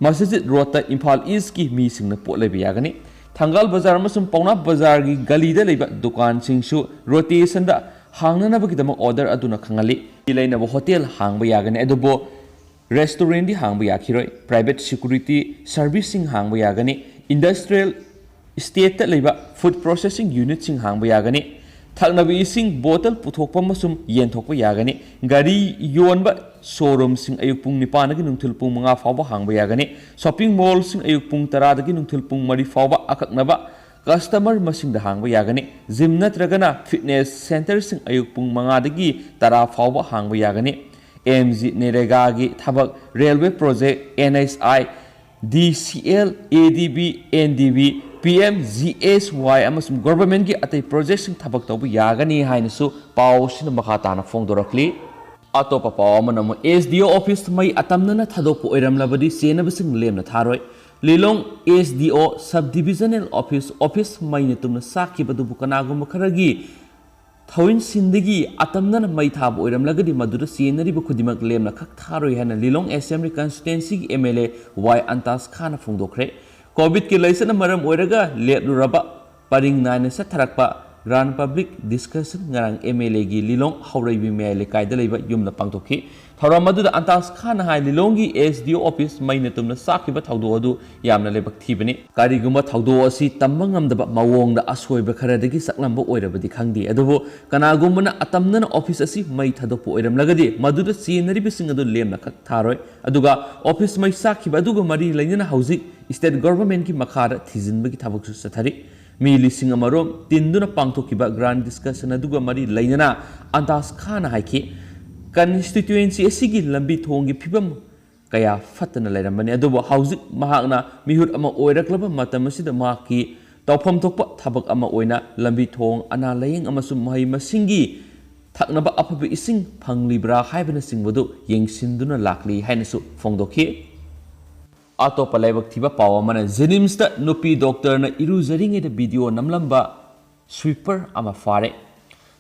ꯃꯁꯖꯤꯗ ꯔꯣꯗꯇ ꯏꯝꯐꯥꯜ ꯏꯁꯀꯤ ꯃꯤꯁꯤꯡꯅ ꯄꯣꯠ ꯂꯩꯕ ꯌꯥꯒꯅꯤ꯫ ꯊꯪꯒꯥꯜ ꯕꯖꯥꯔ ꯑꯃꯁꯨꯡ ꯄꯥꯎꯅꯥ ꯕꯖꯥꯔꯒꯤ ꯒꯂꯤꯗ ꯂꯩꯕ ꯗꯨꯀꯥꯟꯁꯤꯡꯁꯨ ꯔꯣꯇꯦꯁꯟꯗ ꯍꯥꯡꯅꯅꯕꯒꯤꯗꯃꯛ ꯑꯣꯔꯗꯔ ꯑꯗꯨꯅ ꯈꯪꯍꯜꯂꯤ꯫ ꯂꯩꯅꯕ ꯍꯣꯇꯦꯜ ꯍꯥꯡꯕ ꯌꯥꯒꯅꯤ, ꯑꯗꯨꯕꯨ ꯔꯦꯁꯇꯨꯔꯦꯟꯗꯤ ꯍꯥꯡꯕ ꯌꯥꯈꯤꯔꯣꯏ꯫ ꯄ꯭ꯔꯥꯏꯚꯦꯠ ꯁꯦꯀ꯭ꯌꯨꯔꯤꯇꯤ ꯁꯔꯚꯤꯁꯁꯤꯡ ꯍꯥꯡꯕ ꯌꯥꯒꯅꯤ꯫ ꯏꯟꯗꯁꯇ꯭ꯔꯤꯌꯦꯜ ꯏꯁꯇꯦꯠꯇ ꯂꯩꯕ ꯐꯨꯗ ꯄ꯭ꯔꯣꯁꯦꯁꯤꯡ ꯌꯨꯅꯤꯠꯁꯤꯡ ꯍꯥꯡꯕ ꯌꯥꯒꯅꯤ꯫ ꯊꯛꯅꯕ ꯏꯁꯤꯡ ꯕꯣꯇꯜ ꯄꯨꯊꯣꯛꯄ ꯑꯃꯁꯨꯡ ꯌꯦꯟꯊꯣꯛꯄ ꯌꯥꯒꯅꯤ꯫ ꯒꯥꯔꯤ ꯌꯣꯟꯕ ꯁꯣꯔꯨꯝꯁꯤꯡ ꯑꯌꯨꯛ ꯄꯨꯡ ꯅꯤꯄꯥꯟꯗꯒꯤ ꯅꯨꯡꯊꯤꯜ ꯄꯨꯡ ꯃꯉꯥ ꯐꯥꯎꯕ ꯍꯥꯡꯕ ꯌꯥꯒꯅꯤ꯫ ꯁꯣꯞꯄꯤꯡ ꯃꯣꯜꯁꯤꯡ ꯑꯌꯨꯛ ꯄꯨꯡ ꯇꯔꯥꯗꯒꯤ ꯅꯨꯡꯊꯤꯜ ꯄꯨꯡ ꯃꯔꯤ ꯐꯥꯎꯕ ꯑꯀꯛꯅꯕ ꯀꯁꯇꯃꯔ ꯃꯁꯤꯡꯗ ꯍꯥꯡꯕ ꯌꯥꯒꯅꯤ꯫ ꯖꯤꯝ ꯅꯠꯇ꯭ꯔꯒꯅ ꯐꯤꯠꯅꯦꯁ ꯁꯦꯟꯇꯔꯁꯤꯡ ꯑꯌꯨꯛ ꯄꯨꯡ ꯃꯉꯥꯗꯒꯤ ꯇꯔꯥ ꯐꯥꯎꯕ ꯍꯥꯡꯕ ꯌꯥꯒꯅꯤ꯫ ꯑꯦꯝ ꯖꯤ ꯅꯦꯔꯦꯒꯥꯒꯤ ꯊꯕꯛ, railway project, N H I, D C L, A D B, N D B, P M G S Y ꯑꯃꯁꯨꯡ ꯒꯣꯚꯔꯟꯃꯦꯟꯠꯀꯤ ꯑꯇꯩ ꯄ꯭ꯔꯣꯖꯦꯛꯁꯤꯡ ꯊꯕꯛ ꯇꯧꯕ ꯌꯥꯒꯅꯤ ꯍꯥꯏꯅꯁꯨ ꯄꯥꯎ ꯑꯁꯤꯅ ꯃꯈꯥ ꯇꯥꯅ ꯐꯣꯡꯗꯣꯔꯛꯂꯤ꯫ ꯑꯇꯣꯞꯄ ꯄꯥꯎ ꯑꯃꯅ ꯑꯃꯨꯛ ꯑꯦꯁ ꯗꯤ ꯑꯣ ꯑꯣꯐꯤꯁ ꯃꯩ ꯑꯇꯝꯅꯅ ꯊꯥꯗꯣꯛꯄ ꯑꯣꯏꯔꯝꯂꯕꯗꯤ ꯆꯦꯟꯅꯕꯁꯤꯡ ꯂꯦꯝꯅ ꯊꯥꯔꯣꯏ꯫ ꯂꯤꯂꯣꯡ ꯑꯦꯁ ꯗꯤ ꯑꯣ ꯁꯕ ꯗꯤꯕꯤꯖꯅꯦꯜ ꯑꯣꯐꯤꯁ, ꯑꯣꯐꯤꯁ ꯃꯩꯅ ꯇꯨꯝꯅ ꯆꯥꯛꯈꯤꯕ ꯑꯗꯨꯕꯨ ꯀꯅꯥꯒꯨꯝꯕ ꯈꯔꯒꯤ ꯊꯧꯏꯟꯁꯤꯟꯗꯒꯤ ꯑꯇꯝꯅꯅ ꯃꯩ ꯊꯥꯕ ꯑꯣꯏꯔꯝꯂꯒꯗꯤ ꯃꯗꯨꯗ ꯆꯦꯟꯅꯔꯤꯕ ꯈꯨꯗꯤꯡꯃꯛ ꯂꯦꯝꯅ ꯈꯛ ꯊꯥꯔꯣꯏ ꯍꯥꯏꯅ ꯂꯤꯂꯣꯡ ꯑꯦꯁꯦꯝꯕ꯭ꯂꯤ ꯀꯟꯁꯇꯤꯇ꯭ꯋꯦꯟꯁꯤꯒꯤ ꯑꯦꯝ ꯑꯦꯜ ꯑꯦ ꯋꯥꯏ ꯑꯟꯇꯥꯁ ꯈꯥꯟꯅ ꯐꯣꯡꯗꯣꯛꯈ꯭ꯔꯦ꯫ ꯀꯣꯚꯤꯗꯀꯤ ꯂꯥꯏꯆꯠꯅ ꯃꯔꯝ ꯑꯣꯏꯔꯒ ꯂꯦꯞꯂꯨꯔꯕ ꯄꯔꯤꯡ ꯅꯥꯏꯅ ꯆꯠꯊꯔꯛꯄ ꯒ꯭ꯔꯥꯟ ꯄꯕ꯭ꯂꯤꯛ ꯗꯤꯁꯀꯁꯟ ꯉꯔꯥꯡ ꯑꯦꯝ ꯑꯦꯜ ꯑꯦꯒꯤ ꯂꯤꯂꯣꯡ ꯍꯧꯔꯩꯕꯤ ꯃꯌꯥꯏ ꯂꯩꯀꯥꯏꯗ ꯂꯩꯕ ꯌꯨꯝꯗ ꯄꯥꯡꯊꯣꯛꯈꯤ꯫ ꯊꯧꯔꯝ ꯑꯗꯨꯗ ꯑꯟꯇꯥꯁ ꯈꯥꯟꯅ ꯍꯥꯏ, ꯂꯤꯂꯣꯡꯒꯤ ꯑꯦꯁ ꯗꯤ ꯑꯣ ꯑꯣꯐꯤꯁ ꯃꯩꯅ ꯇꯨꯝꯅ ꯆꯥꯛꯈꯤꯕ ꯊꯧꯗꯣꯛ ꯑꯗꯨ ꯌꯥꯝꯅ ꯂꯥꯏꯕꯛ ꯊꯤꯕꯅꯤ꯫ ꯀꯔꯤꯒꯨꯝꯕ ꯊꯧꯗꯣꯛ ꯑꯁꯤ ꯇꯝꯕ ꯉꯝꯗꯕ ꯃꯑꯣꯡꯗ ꯑꯁꯣꯏꯕ ꯈꯔꯗꯒꯤ ꯆꯥꯛꯂꯝꯕ ꯑꯣꯏꯔꯕꯗꯤ ꯈꯪꯗꯦ, ꯑꯗꯨꯕꯨ ꯀꯅꯥꯒꯨꯝꯕꯅ ꯑꯇꯝꯅꯅ ꯑꯣꯐꯤꯁ ꯑꯁꯤ ꯃꯩ ꯊꯥꯗꯣꯛꯄ ꯑꯣꯏꯔꯝꯂꯒꯗꯤ ꯃꯗꯨꯗ ꯆꯦꯟꯅꯔꯤꯕꯁꯤꯡ ꯑꯗꯨ ꯂꯦꯝꯅ ꯈꯛ ꯊꯥꯔꯣꯏ꯫ ꯑꯗꯨꯒ ꯑꯣꯐꯤꯁ ꯃꯩ ꯆꯥꯛꯈꯤꯕ ꯑꯗꯨꯒ ꯃꯔꯤ ꯂꯩꯅꯅ ꯍꯧꯖꯤꯛ ꯁ꯭ꯇꯦꯠ ꯒꯣꯚꯔꯟꯃꯦꯟꯠꯀꯤ ꯃꯈꯥꯗ ꯊꯤꯖꯤꯟꯕꯒꯤ ꯊꯕꯛꯁꯨ ꯆꯠꯊꯔꯤ꯫ ꯃꯤ ꯂꯤꯁꯤꯡ ꯑꯃꯔꯣꯝ ꯇꯤꯟꯗꯨꯅ ꯄꯥꯡꯊꯣꯛꯈꯤꯕ ꯒ꯭ꯔꯥꯟ ꯗꯤꯁꯀꯁꯟ ꯑꯗꯨꯒ ꯃꯔꯤ ꯂꯩꯅꯅ ꯑꯟꯗꯥꯖ ꯈꯥꯟꯅ ꯍꯥꯏꯈꯤ, ꯀꯟꯁꯇꯤꯇ꯭ꯋꯦꯟꯁꯤ ꯑꯁꯤꯒꯤ ꯂꯝꯕꯤ ꯊꯣꯡꯒꯤ ꯐꯤꯕꯝ ꯀꯌꯥ ꯐꯠꯇꯅ ꯂꯩꯔꯝꯕꯅꯤ, ꯑꯗꯨꯕꯨ ꯍꯧꯖꯤꯛ ꯃꯍꯥꯛꯅ ꯃꯤꯍꯨꯠ ꯑꯃ ꯑꯣꯏꯔꯛꯂꯕ ꯃꯇꯝ ꯑꯁꯤꯗ ꯃꯍꯥꯛꯀꯤ ꯇꯧꯐꯝ ꯊꯣꯛꯄ ꯊꯕꯛ ꯑꯃ ꯑꯣꯏꯅ ꯂꯝꯕꯤ ꯊꯣꯡ, ꯑꯅꯥ ꯂꯥꯌꯦꯡ ꯑꯃꯁꯨꯡ ꯃꯍꯩ ꯃꯁꯤꯡꯒꯤ ꯊꯛꯅꯕ ꯑꯐꯕ ꯏꯁꯤꯡ ꯐꯪꯂꯤꯕ꯭ꯔꯥ ꯍꯥꯏꯕꯅꯆꯤꯡꯕꯗꯨ ꯌꯦꯡꯁꯤꯟꯗꯨꯅ ꯂꯥꯛꯂꯤ ꯍꯥꯏꯅꯁꯨ ꯐꯣꯡꯗꯣꯛꯈꯤ꯫ ꯑꯇꯣꯞꯄ ꯂꯥꯏꯕꯛ ꯊꯤꯕ ꯄꯥꯎ ꯑꯃꯅ, ꯖꯦꯅꯤꯝꯁꯇ ꯅꯨꯄꯤ ꯗꯣꯛꯇꯔꯅ ꯏꯔꯨꯖꯔꯤꯉꯩꯗ ꯚꯤꯗꯤꯑꯣ ꯅꯝꯂꯝꯕ ꯁ꯭ꯋꯤꯄꯔ ꯑꯃ ꯐꯥꯔꯦ꯫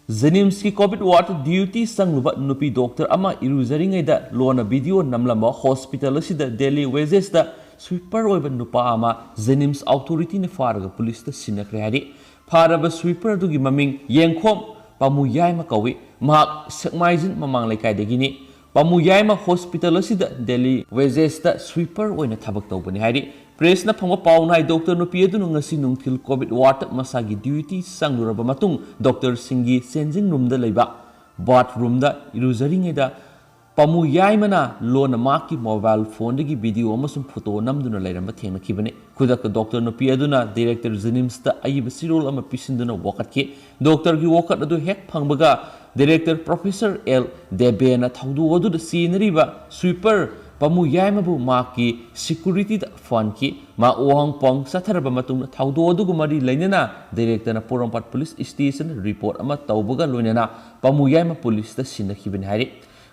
ꯖꯦꯅꯤꯝꯁꯀꯤ ꯀꯣꯚꯤꯗ ꯋꯥꯔꯗ ꯗ꯭ꯌꯨꯇꯤ ꯆꯪꯂꯨꯕ ꯅꯨꯄꯤ ꯗꯣꯛꯇꯔ ꯑꯃ ꯏꯔꯨꯖꯔꯤꯉꯩꯗ ꯂꯣꯟꯅ ꯚꯤꯗꯤꯑꯣ ꯅꯝꯂꯝꯕ ꯍꯣꯁꯄꯤꯇꯥꯜ ꯑꯁꯤꯗ ꯗꯦꯂꯤ ꯋꯦꯖꯦꯁꯇ ꯁ꯭ꯋꯤꯄꯔ ꯑꯣꯏꯕ ꯅꯨꯄꯥ ꯑꯃ ꯖꯦꯅꯤꯝꯁ ꯑꯣꯊꯣꯔꯤꯇꯤꯅ ꯐꯥꯔꯒ ꯄꯨꯂꯤꯁꯇ ꯁꯤꯟꯅꯈ꯭ꯔꯦ ꯍꯥꯏꯔꯤ꯫ ꯐꯥꯔꯕ ꯁ꯭ꯋꯤꯄꯔ ꯑꯗꯨꯒꯤ ꯃꯃꯤꯡ ꯌꯦꯡꯈꯣꯝ ꯄꯥꯃꯨ ꯌꯥꯏꯃ ꯀꯧꯏ꯫ ꯃꯍꯥꯛ ꯁꯦꯛꯃꯥꯏꯖꯤꯟ ꯃꯃꯥꯡ ꯂꯩꯀꯥꯏꯗꯒꯤꯅꯤ꯫ ꯄꯥꯃꯨ ꯌꯥꯏꯃ ꯍꯣꯁꯄꯤꯇꯥꯜ ꯑꯁꯤꯗ ꯗꯦꯂꯤ ꯋꯦꯖꯦꯁꯇ ꯁ꯭ꯋꯤꯄꯔ ꯑꯣꯏꯅ ꯊꯕꯛ ꯇꯧꯕꯅꯤ ꯍꯥꯏꯔꯤ꯫ ꯄ꯭ꯔꯦꯁꯅ ꯐꯪꯕ ꯄꯥꯎꯅ ꯍꯥꯏ, ꯗꯣꯛꯇꯔ ꯅꯨꯄꯤ ꯑꯗꯨꯅ ꯉꯁꯤ ꯅꯨꯡꯊꯤꯜ ꯀꯣꯚꯤꯗ ꯋꯥꯔꯗꯇ ꯃꯁꯥꯒꯤ ꯗ꯭ꯌꯨꯇꯤ ꯆꯪꯂꯨꯔꯕ ꯃꯇꯨꯡ, ꯗꯣꯛꯇꯔꯁꯤꯡꯒꯤ ꯆꯦꯟꯖꯤꯡ ꯔꯨꯝꯗ ꯂꯩꯕ ꯕꯥꯊꯔꯨꯝꯗ ꯏꯔꯨꯖꯔꯤꯉꯩꯗ ꯄꯥꯃꯨ ꯌꯥꯏꯃꯅ ꯂꯣꯟꯅ ꯃꯍꯥꯛꯀꯤ ꯃꯣꯕꯥꯏꯜ ꯐꯣꯟꯗꯒꯤ ꯚꯤꯗꯤꯑꯣ ꯑꯃꯁꯨꯡ ꯐꯣꯇꯣ ꯅꯝꯗꯨꯅ ꯂꯩꯔꯝꯕ ꯊꯦꯡꯅꯈꯤꯕꯅꯤ꯫ ꯈꯨꯗꯛꯇ ꯗꯣꯛꯇꯔ ꯅꯨꯄꯤ ꯑꯗꯨꯅ ꯗꯤꯔꯦꯛꯇꯔ ꯖꯦꯅꯤꯝꯁꯇ ꯑꯏꯕ ꯆꯦꯔꯣꯜ ꯑꯃ ꯄꯤꯁꯤꯟꯗꯨꯅ ꯋꯥꯀꯠꯈꯤ꯫ ꯗꯣꯛꯇꯔꯒꯤ ꯋꯥꯀꯠ ꯑꯗꯨ ꯍꯦꯛ ꯐꯪꯕꯒ ꯗꯤꯔꯦꯛꯇꯔ ꯄ꯭ꯔꯣꯐꯦꯁꯔ ꯑꯦꯜ ꯗꯦꯕꯦꯅ ꯊꯧꯗꯣꯛ ꯑꯗꯨꯗ ꯆꯦꯟꯅꯔꯤꯕ ꯁ꯭ꯋꯤꯄꯔ ꯄꯥꯃꯨ ꯌꯥꯏꯃꯕꯨ ꯃꯍꯥꯛꯀꯤ ꯁꯦꯀ꯭ꯌꯨꯔꯤꯇꯤꯗ ꯐꯍꯟꯈꯤ꯫ ꯃꯍꯥꯛ ꯋꯥꯍꯪ ꯄꯥꯎꯍꯪ ꯆꯠꯊꯔꯕ ꯃꯇꯨꯡꯗ ꯊꯧꯗꯣꯛ ꯑꯗꯨꯒ ꯃꯔꯤ ꯂꯩꯅꯅ ꯗꯤꯔꯦꯛꯇꯔꯅ ꯄꯣꯔꯣꯝꯄꯥꯠ ꯄꯨꯂꯤꯁ ꯁ꯭ꯇꯦꯁꯟꯗ ꯔꯤꯄꯣꯔꯠ ꯑꯃ ꯇꯧꯕꯒ ꯂꯣꯏꯅꯅ ꯄꯥꯃꯨ ꯌꯥꯏꯃ ꯄꯨꯂꯤꯁꯇ ꯁꯤꯟꯅꯈꯤꯕꯅꯤ ꯍꯥꯏꯔꯤ꯫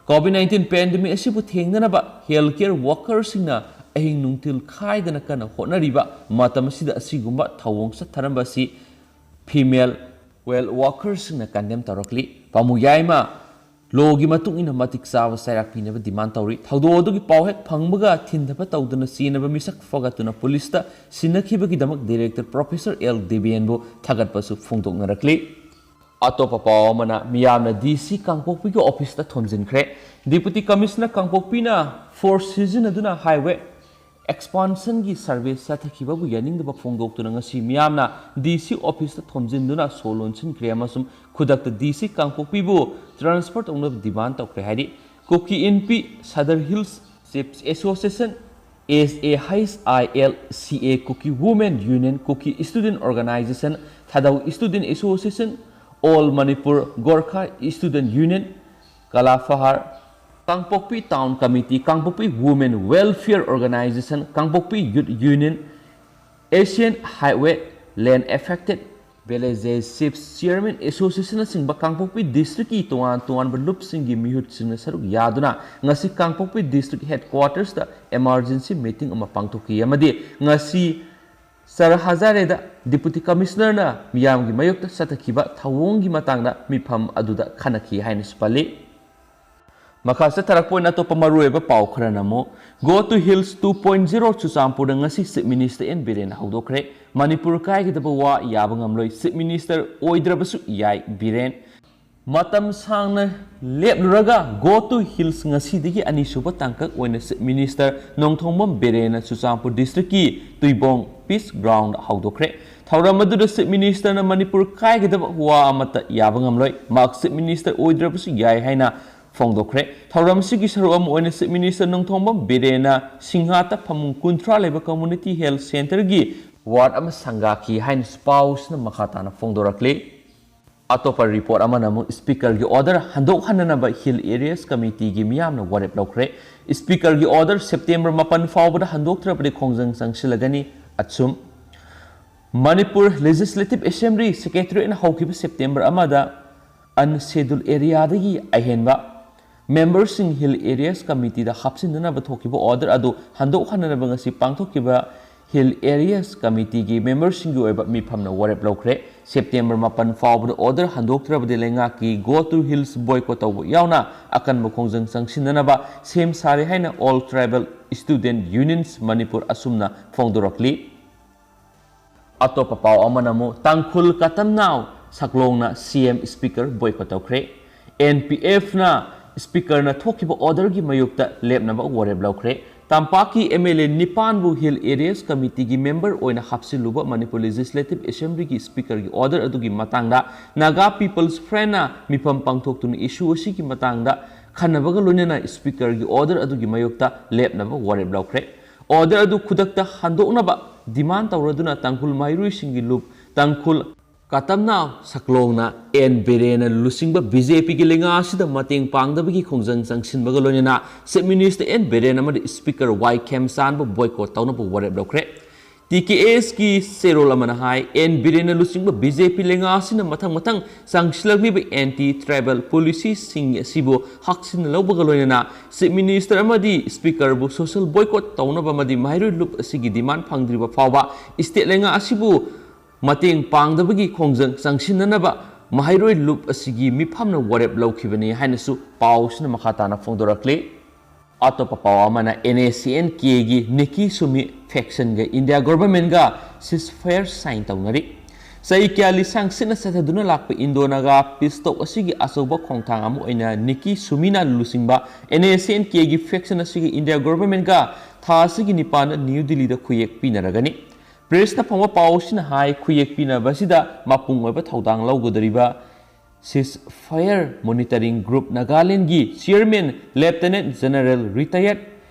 ꯀꯣꯚꯤꯗ ꯅꯥꯏꯟꯇꯤꯟ ꯄꯦꯟꯗꯦꯃꯤꯛ ꯑꯁꯤꯕꯨ ꯊꯦꯡꯅꯅꯕ ꯍꯦꯜꯊ ꯀꯦꯌꯔ ꯋꯥꯀꯔꯁꯤꯡꯅ ꯑꯍꯤꯡ ꯅꯨꯡꯊꯤꯜ ꯈꯥꯏꯗꯅ ꯀꯟꯅ ꯍꯣꯠꯅꯔꯤꯕ ꯃꯇꯝ ꯑꯁꯤꯗ ꯑꯁꯤꯒꯨꯝꯕ ꯊꯧꯑꯣꯡ ꯆꯠꯊꯔꯝꯕ ꯑꯁꯤ ꯐꯤꯃꯦꯜ ꯍꯦꯜꯊ ꯋꯥꯀꯔꯁꯤꯡꯅ ꯀꯟꯗꯦꯝ ꯇꯧꯔꯛꯂꯤ꯫ ꯄꯥꯃꯨ ꯌꯥꯏꯃ ꯂꯣꯒꯤ ꯃꯇꯨꯡ ꯏꯟꯅ ꯃꯇꯤꯛ ꯆꯥꯕ ꯆꯩꯔꯥꯛ ꯄꯤꯅꯕ ꯗꯤꯃꯥꯟ ꯇꯧꯔꯤ꯫ ꯊꯧꯗꯣꯛ ꯑꯗꯨꯒꯤ ꯄꯥꯎ ꯍꯦꯛ ꯐꯪꯕꯒ ꯊꯤꯟꯊꯕ ꯇꯧꯗꯨꯅ ꯆꯦꯟꯅꯕ ꯃꯤꯁꯛ ꯐꯒꯠꯇꯨꯅ ꯄꯨꯂꯤꯁꯇ ꯁꯤꯟꯅꯈꯤꯕꯒꯤꯗꯃꯛ ꯗꯤꯔꯦꯛꯇꯔ ꯄ꯭ꯔꯣꯐꯦꯁꯔ ꯑꯦꯜ ꯗꯦꯕꯦꯟꯕꯨ ꯊꯥꯒꯠꯄꯁꯨ ꯐꯣꯡꯗꯣꯛꯅꯔꯛꯂꯤ꯫ ꯑꯇꯣꯞꯄ ꯄꯥꯎ ꯑꯃꯅ, ꯃꯤꯌꯥꯝꯅ ꯗꯤ ꯁꯤ ꯀꯥꯡꯄꯣꯛꯄꯤꯒꯤ ꯑꯣꯐꯤꯁꯇ ꯊꯣꯝꯖꯤꯟꯈ꯭ꯔꯦ꯫ ꯗꯤꯄꯨꯇꯤ ꯀꯃꯤꯁꯅꯔ ꯀꯥꯡꯄꯣꯛꯄꯤꯅ ꯐꯣꯔꯁ ꯁꯤꯖꯤꯟꯅꯗꯨꯅ ꯍꯥꯏꯋꯦ ꯑꯦꯛꯁꯄꯥꯟꯁꯟꯒꯤ ꯁꯔꯚꯤꯁ ꯆꯠꯊꯈꯤꯕꯕꯨ ꯌꯥꯅꯤꯡꯗꯕ ꯐꯣꯡꯗꯣꯛꯇꯨꯅ ꯉꯁꯤ ꯃꯤꯌꯥꯝꯅ ꯗꯤ ꯁꯤ ꯑꯣꯐꯤꯁꯇ ꯊꯣꯝꯖꯤꯟꯗꯨꯅ ꯁꯣ ꯂꯣꯟꯁꯤꯟꯈ꯭ꯔꯦ ꯑꯃꯁꯨꯡ ꯈꯨꯗꯛꯇ ꯗꯤ ꯁꯤ ꯀꯥꯡꯄꯣꯛꯄꯤꯕꯨ ꯇ꯭ꯔꯥꯟꯁꯐꯔ ꯇꯧꯅꯕ ꯗꯤꯃꯥꯟ ꯇꯧꯈ꯭ꯔꯦ ꯍꯥꯏꯔꯤ꯫ Kuki Inpi Sadar Hills Chiefs Association S A H I L C A, Kuki Women Union, Kuki Student Organization, Thadou Student Association, All Manipur Gorkha Student Union, Kalafahar, Kangpokpi Town Committee, Kangpokpi Women Welfare Organization, Kangpokpi Youth Union, Asian Highway Land Affected Villages Chiefs Chairman Association ꯑꯁꯤꯡꯕ ꯀꯥꯡꯄꯣꯛꯄꯤ ꯗꯤꯁꯇ꯭ꯔꯤꯛꯀꯤ ꯇꯣꯉꯥꯟ ꯇꯣꯉꯥꯟꯕ ꯂꯨꯞꯁꯤꯡꯒꯤ ꯃꯤꯍꯨꯠꯁꯤꯡꯅ ꯁꯔꯨꯛ ꯌꯥꯗꯨꯅ ꯉꯁꯤ ꯀꯥꯡꯄꯣꯛꯄꯤ district ꯍꯦꯗꯀ꯭ꯋꯥꯇꯔꯁꯇ emergency meeting ꯑꯃ ꯄꯥꯡꯊꯣꯛꯈꯤ ꯑꯃꯗꯤ ꯉꯁꯤ sir ꯍꯖꯥꯔꯦꯗ deputy ꯀꯃꯤꯁꯅꯔꯅ ꯃꯤꯌꯥꯝꯒꯤ ꯃꯥꯌꯣꯛꯇ ꯆꯠꯊꯈꯤꯕ ꯊꯧꯑꯣꯡꯒꯤ ꯃꯇꯥꯡꯗ ꯃꯤꯐꯝ ꯑꯗꯨꯗ ꯈꯟꯅꯈꯤ ꯍꯥꯏꯅꯁꯨ ꯄꯜꯂꯤ꯫ ꯃꯈꯥ ꯆꯠꯊꯔꯛꯄ ꯑꯣꯏꯅ ꯑꯇꯣꯞꯄ ꯃꯔꯨꯑꯣꯏꯕ ꯄꯥꯎ ꯈꯔꯅ ꯑꯃꯨꯛ, Go to Hills two point zero ꯆꯨꯔꯆꯥꯟꯄꯨꯔꯗ ꯉꯁꯤ Chief Minister ꯑꯦꯟ ꯕꯤꯔꯦꯟꯅ ꯍꯧꯗꯣꯛꯈ꯭ꯔꯦ꯫ ꯃꯅꯤꯄꯨꯔ ꯀꯥꯏꯒꯗꯕ ꯋꯥ ꯌꯥꯕ ꯉꯝꯂꯣꯏ, Chief Minister ꯑꯣꯏꯗ꯭ꯔꯕꯁꯨ ꯌꯥꯏ ꯕꯤꯔꯦꯟ꯫ ꯃꯇꯝ ꯁꯥꯡꯅ ꯂꯦꯞꯂꯨꯔꯒ Go to Hills ꯉꯁꯤꯗꯒꯤ ꯑꯅꯤꯁꯨꯕ ꯇꯥꯡꯀꯛ ꯑꯣꯏꯅ Chief Minister ꯅꯣꯡꯊꯣꯡꯕꯝ ꯕꯤꯔꯦꯟꯅ ꯆꯨꯔꯆꯥꯟꯄꯨꯔ ꯗꯤꯁꯇ꯭ꯔꯤꯛꯀꯤ ꯇꯨꯏꯕꯣꯡ ꯄꯤꯁ ꯒ꯭ꯔꯥꯎꯟꯗ ꯍꯧꯗꯣꯛꯈ꯭ꯔꯦ꯫ ꯊꯧꯔꯝ ꯑꯗꯨꯗ Chief Ministerꯅ ꯃꯅꯤꯄꯨꯔ ꯀꯥꯏꯒꯗꯕ ꯋꯥ ꯑꯃꯠꯇ ꯌꯥꯕ ꯉꯝꯂꯣꯏ, ꯃꯍꯥꯛ Chief Minister ꯑꯣꯏꯗ꯭ꯔꯕꯁꯨ ꯌꯥꯏ ꯍꯥꯏꯅ ꯐꯣꯡꯗꯣꯛꯈ꯭ꯔꯦ꯫ ꯊꯧꯔꯝꯁꯤꯒꯤ ꯁꯔꯨꯛ ꯑꯃ ꯑꯣꯏꯅ Chief Minister ꯅꯣꯡꯊꯣꯡꯕꯝ ꯕꯤꯔꯦꯟꯅ ꯁꯤꯡꯍꯥꯠꯇ ꯐꯃꯨꯡ ꯀꯨꯟꯊ꯭ꯔꯥ ꯂꯩꯕ Community Health Centreꯒꯤ ward ꯑꯃ ꯁꯪꯒꯥꯈꯤ ꯍꯥꯏꯅꯁꯨ ꯄꯥꯎꯁꯤꯅ ꯃꯈꯥ ꯇꯥꯅ ꯐꯣꯡꯗꯣꯔꯛꯂꯤ꯫ ꯑꯇꯣꯞꯄ ꯔꯤꯄꯣꯔꯠ ꯑꯃꯅ ꯑꯃꯨꯛ Speakerꯒꯤ order ꯍꯟꯗꯣꯛꯍꯟꯅꯅꯕ Hill Areas Committeeꯒꯤ ꯃꯤꯌꯥꯝꯅ ꯋꯥꯔꯦꯞ ꯂꯧꯈ꯭ꯔꯦ꯫ Speakerꯒꯤ order September ꯃꯥꯄꯟ ꯐꯥꯎꯕꯗ ꯍꯟꯗꯣꯛꯇ꯭ꯔꯕꯗꯤ ꯈꯣꯡꯖꯪ ꯆꯪꯁꯤꯜꯂꯒꯅꯤ꯫ ꯑꯁꯨꯝ ꯃꯅꯤꯄꯨꯔ Legislative Assembly Secretariatꯅ ꯍꯧꯈꯤꯕ September ꯑꯃꯗ Unscheduled Areaꯗꯒꯤ ꯑꯍꯦꯟꯕ memberꯁꯤꯡ Hill Areas Committeeꯗ ꯍꯥꯞꯆꯤꯟꯅꯅꯕ ꯊꯣꯛꯈꯤꯕ order ꯑꯗꯨ ꯍꯟꯗꯣꯛꯍꯟꯅꯅꯕ ꯉꯁꯤ ꯄꯥꯡꯊꯣꯛꯈꯤꯕ Hill Areas Committeeꯒꯤ memberꯁꯤꯡꯒꯤ ꯑꯣꯏꯕ ꯃꯤꯐꯝꯅ ꯋꯥꯔꯦꯞ ꯂꯧꯈ꯭ꯔꯦ꯫ September ꯃꯥꯄꯟ ꯐꯥꯎꯕꯗ order ꯍꯟꯗꯣꯛꯇ꯭ꯔꯕꯗꯤ ꯂꯩꯉꯥꯛꯀꯤ Go to Hills boycott ꯇꯧꯕ ꯌꯥꯎꯅ ꯑꯀꯟꯕ ꯈꯣꯡꯖꯪ ꯆꯪꯁꯤꯟꯅꯅꯕ ꯁꯦꯝ ꯁꯥꯔꯦ ꯍꯥꯏꯅ All Tribal Student Unions Manipur ꯑꯁꯨꯝꯅ ꯐꯣꯡꯗꯣꯔꯛꯂꯤ꯫ ꯑꯇꯣꯞꯄ ꯄꯥꯎ ꯑꯃꯅ ꯑꯃꯨꯛ ꯇꯥꯡꯈꯨꯜ ꯀꯇꯝꯅꯥꯎ ꯁꯛꯂꯣꯡꯅ C M Speaker boycott ꯇꯧꯈ꯭ꯔꯦ꯫ N P Fꯅ Speakerꯅ ꯊꯣꯛꯈꯤꯕ orderꯒꯤ ꯃꯥꯌꯣꯛꯇ ꯂꯦꯞꯅꯕ ꯋꯥꯔꯦꯞ ꯂꯧꯈ꯭ꯔꯦ꯫ ꯇꯝꯄꯥꯛꯀꯤ M L A ꯅꯤꯄꯥꯟꯕꯨ Hill Areas Committeeꯒꯤ member ꯑꯣꯏꯅ ꯍꯥꯞꯆꯤꯜꯂꯨꯕ ꯃꯅꯤꯄꯨꯔ Legislative Assemblyꯒꯤ Speakerꯒꯤ order ꯑꯗꯨꯒꯤ ꯃꯇꯥꯡꯗ Naga People's Frontꯅ ꯃꯤꯐꯝ ꯄꯥꯡꯊꯣꯛꯇꯨꯅ issue ꯑꯁꯤꯒꯤ ꯃꯇꯥꯡꯗ ꯈꯟꯅꯕꯒ ꯂꯣꯏꯅꯅ Speakerꯒꯤ order ꯑꯗꯨꯒꯤ ꯃꯥꯌꯣꯛꯇ ꯂꯦꯞꯅꯕ ꯋꯥꯔꯦꯞ ꯂꯧꯈ꯭ꯔꯦ꯫ ꯑꯣꯔꯗꯔ ꯑꯗꯨ ꯈꯨꯗꯛꯇ ꯍꯟꯗꯣꯛꯅꯕ ꯗꯤꯃꯥꯟ ꯇꯧꯔꯗꯨꯅ ꯇꯥꯡꯈꯨꯜ ꯃꯍꯩꯔꯣꯏꯁꯤꯡꯒꯤ ꯂꯨꯞ ꯇꯥꯡꯈꯨꯜ ꯀꯥꯇꯝꯅꯥꯎ ꯁꯛꯂꯣꯡꯅ ꯑꯦꯟ ꯕꯤꯔꯦꯟꯅ ꯂꯨꯆꯤꯡꯕ ꯕꯤ ꯖꯦ ꯄꯤꯒꯤ ꯂꯩꯉꯥꯛ ꯑꯁꯤꯗ ꯃꯇꯦꯡ ꯄꯥꯡꯗꯕꯒꯤ ꯈꯣꯡꯖꯪ ꯆꯪꯁꯤꯟꯕꯒ ꯂꯣꯏꯅꯅ ꯆꯤꯐ ꯃꯤꯅꯤꯁꯇꯔ ꯑꯦꯟ ꯕꯤꯔꯦꯟ ꯑꯃꯗꯤ ꯁ꯭ꯄꯤꯀꯔ ꯋꯥꯏ ꯈꯦꯝꯆꯥꯟꯕꯨ ꯕꯣꯏꯀꯣꯠ ꯇꯧꯅꯕ ꯋꯥꯔꯦꯞ ꯂꯧꯈ꯭ꯔꯦ꯫ ꯇꯤ ꯀꯦ ꯑꯦꯁꯀꯤ ꯆꯦꯔꯣꯜ ꯑꯃꯅ ꯍꯥꯏ, ꯑꯦꯟ ꯕꯤꯔꯦꯟꯅ ꯂꯨꯆꯤꯡꯕ ꯕꯤ ꯖꯦ ꯄꯤ ꯂꯩꯉꯥꯛ ꯑꯁꯤꯅ ꯃꯊꯪ ꯃꯊꯪ ꯆꯪꯁꯤꯜꯂꯛꯂꯤꯕ ꯑꯦꯟꯇꯤ ꯇ꯭ꯔꯥꯏꯕꯦꯜ ꯄꯣꯂꯤꯁꯤꯁꯤꯡ ꯑꯁꯤꯕꯨ ꯍꯛꯆꯤꯟꯅ ꯂꯧꯕꯒ ꯂꯣꯏꯅꯅ ꯆꯤꯐ ꯃꯤꯅꯤꯁꯇꯔ ꯑꯃꯗꯤ ꯁ꯭ꯄꯤꯀꯔꯕꯨ ꯁꯣꯁꯦꯜ ꯕꯣꯏꯀꯣꯠ ꯇꯧꯅꯕ ꯑꯃꯗꯤ ꯃꯍꯩꯔꯣꯏ ꯂꯨꯞ ꯑꯁꯤꯒꯤ ꯗꯤꯃꯥꯟ ꯐꯪꯗ꯭ꯔꯤꯕ ꯐꯥꯎꯕ ꯁ꯭ꯇꯦꯠ ꯂꯩꯉꯥꯛ ꯑꯁꯤꯕꯨ ꯃꯇꯦꯡ ꯄꯥꯡꯗꯕꯒꯤ ꯈꯣꯡꯖꯪ ꯆꯪꯁꯤꯟꯅꯅꯕ ꯃꯍꯩꯔꯣꯏ ꯂꯨꯞ ꯑꯁꯤꯒꯤ ꯃꯤꯐꯝꯅ ꯋꯥꯔꯦꯞ ꯂꯧꯈꯤꯕꯅꯤ ꯍꯥꯏꯅꯁꯨ ꯄꯥꯎꯁꯤꯅ ꯃꯈꯥ ꯇꯥꯅ ꯐꯣꯡꯗꯣꯔꯛꯂꯤ꯫ ꯑꯇꯣꯞꯄ ꯄꯥꯎ ꯑꯃꯅ, ꯑꯦꯟ ꯑꯦ ꯁꯤ ꯑꯦꯟ ꯀꯦꯒꯤ ꯅꯤꯀꯤ ꯁꯨꯃꯤ ꯐꯦꯛꯁꯟꯒ ꯏꯟꯗꯤꯌꯥ ꯒꯣꯚꯔꯟꯃꯦꯟꯠꯒ ꯁꯤꯁꯐꯥꯌꯔ ꯁꯥꯏꯟ ꯇꯧꯅꯔꯤ꯫ ꯆꯍꯤ ꯀꯌꯥ ꯂꯤꯁꯥꯡ ꯁꯤꯠꯅ ꯆꯠꯊꯗꯨꯅ ꯂꯥꯛꯄ ꯏꯟꯗꯣ ꯅꯥꯒꯥ ꯄꯤꯁ ꯇꯣꯛ ꯑꯁꯤꯒꯤ ꯑꯆꯧꯕ ꯈꯣꯡꯊꯥꯡ ꯑꯃ ꯑꯣꯏꯅ ꯅꯤꯀꯤ ꯁꯨꯃꯤꯅ ꯂꯨꯆꯤꯡꯕ ꯑꯦꯟ ꯑꯦ ꯁꯤ ꯑꯦꯟ ꯀꯦꯒꯤ ꯐꯦꯛꯁꯟ ꯑꯁꯤꯒ ꯏꯟꯗꯤꯌꯥ ꯒꯣꯚꯔꯟꯃꯦꯟꯠꯒ ꯊꯥ ꯑꯁꯤꯒꯤ ꯅꯤꯄꯥꯟꯗ ꯅ꯭ꯌꯨ ꯗꯤꯜꯂꯤꯗ ꯈꯨꯌꯦꯛ ꯄꯤꯅꯔꯒꯅꯤ꯫ ꯄ꯭ꯔꯦꯁꯅ ꯐꯪꯕ ꯄꯥꯎ ꯑꯁꯤꯅ ꯍꯥꯏ, ꯈꯨꯌꯦꯛ ꯄꯤꯅꯕ ꯑꯁꯤꯗ ꯃꯄꯨꯡ ꯑꯣꯏꯕ ꯊꯧꯗꯥꯡ ꯂꯧꯒꯗꯧꯔꯤꯕ ꯁꯤꯁꯐꯥꯌꯔ ꯃꯣꯅꯤꯇꯔꯤꯡ ꯒ꯭ꯔꯨꯞ ꯅꯥꯒꯥꯂꯦꯟꯗꯒꯤ chairman lieutenant general retired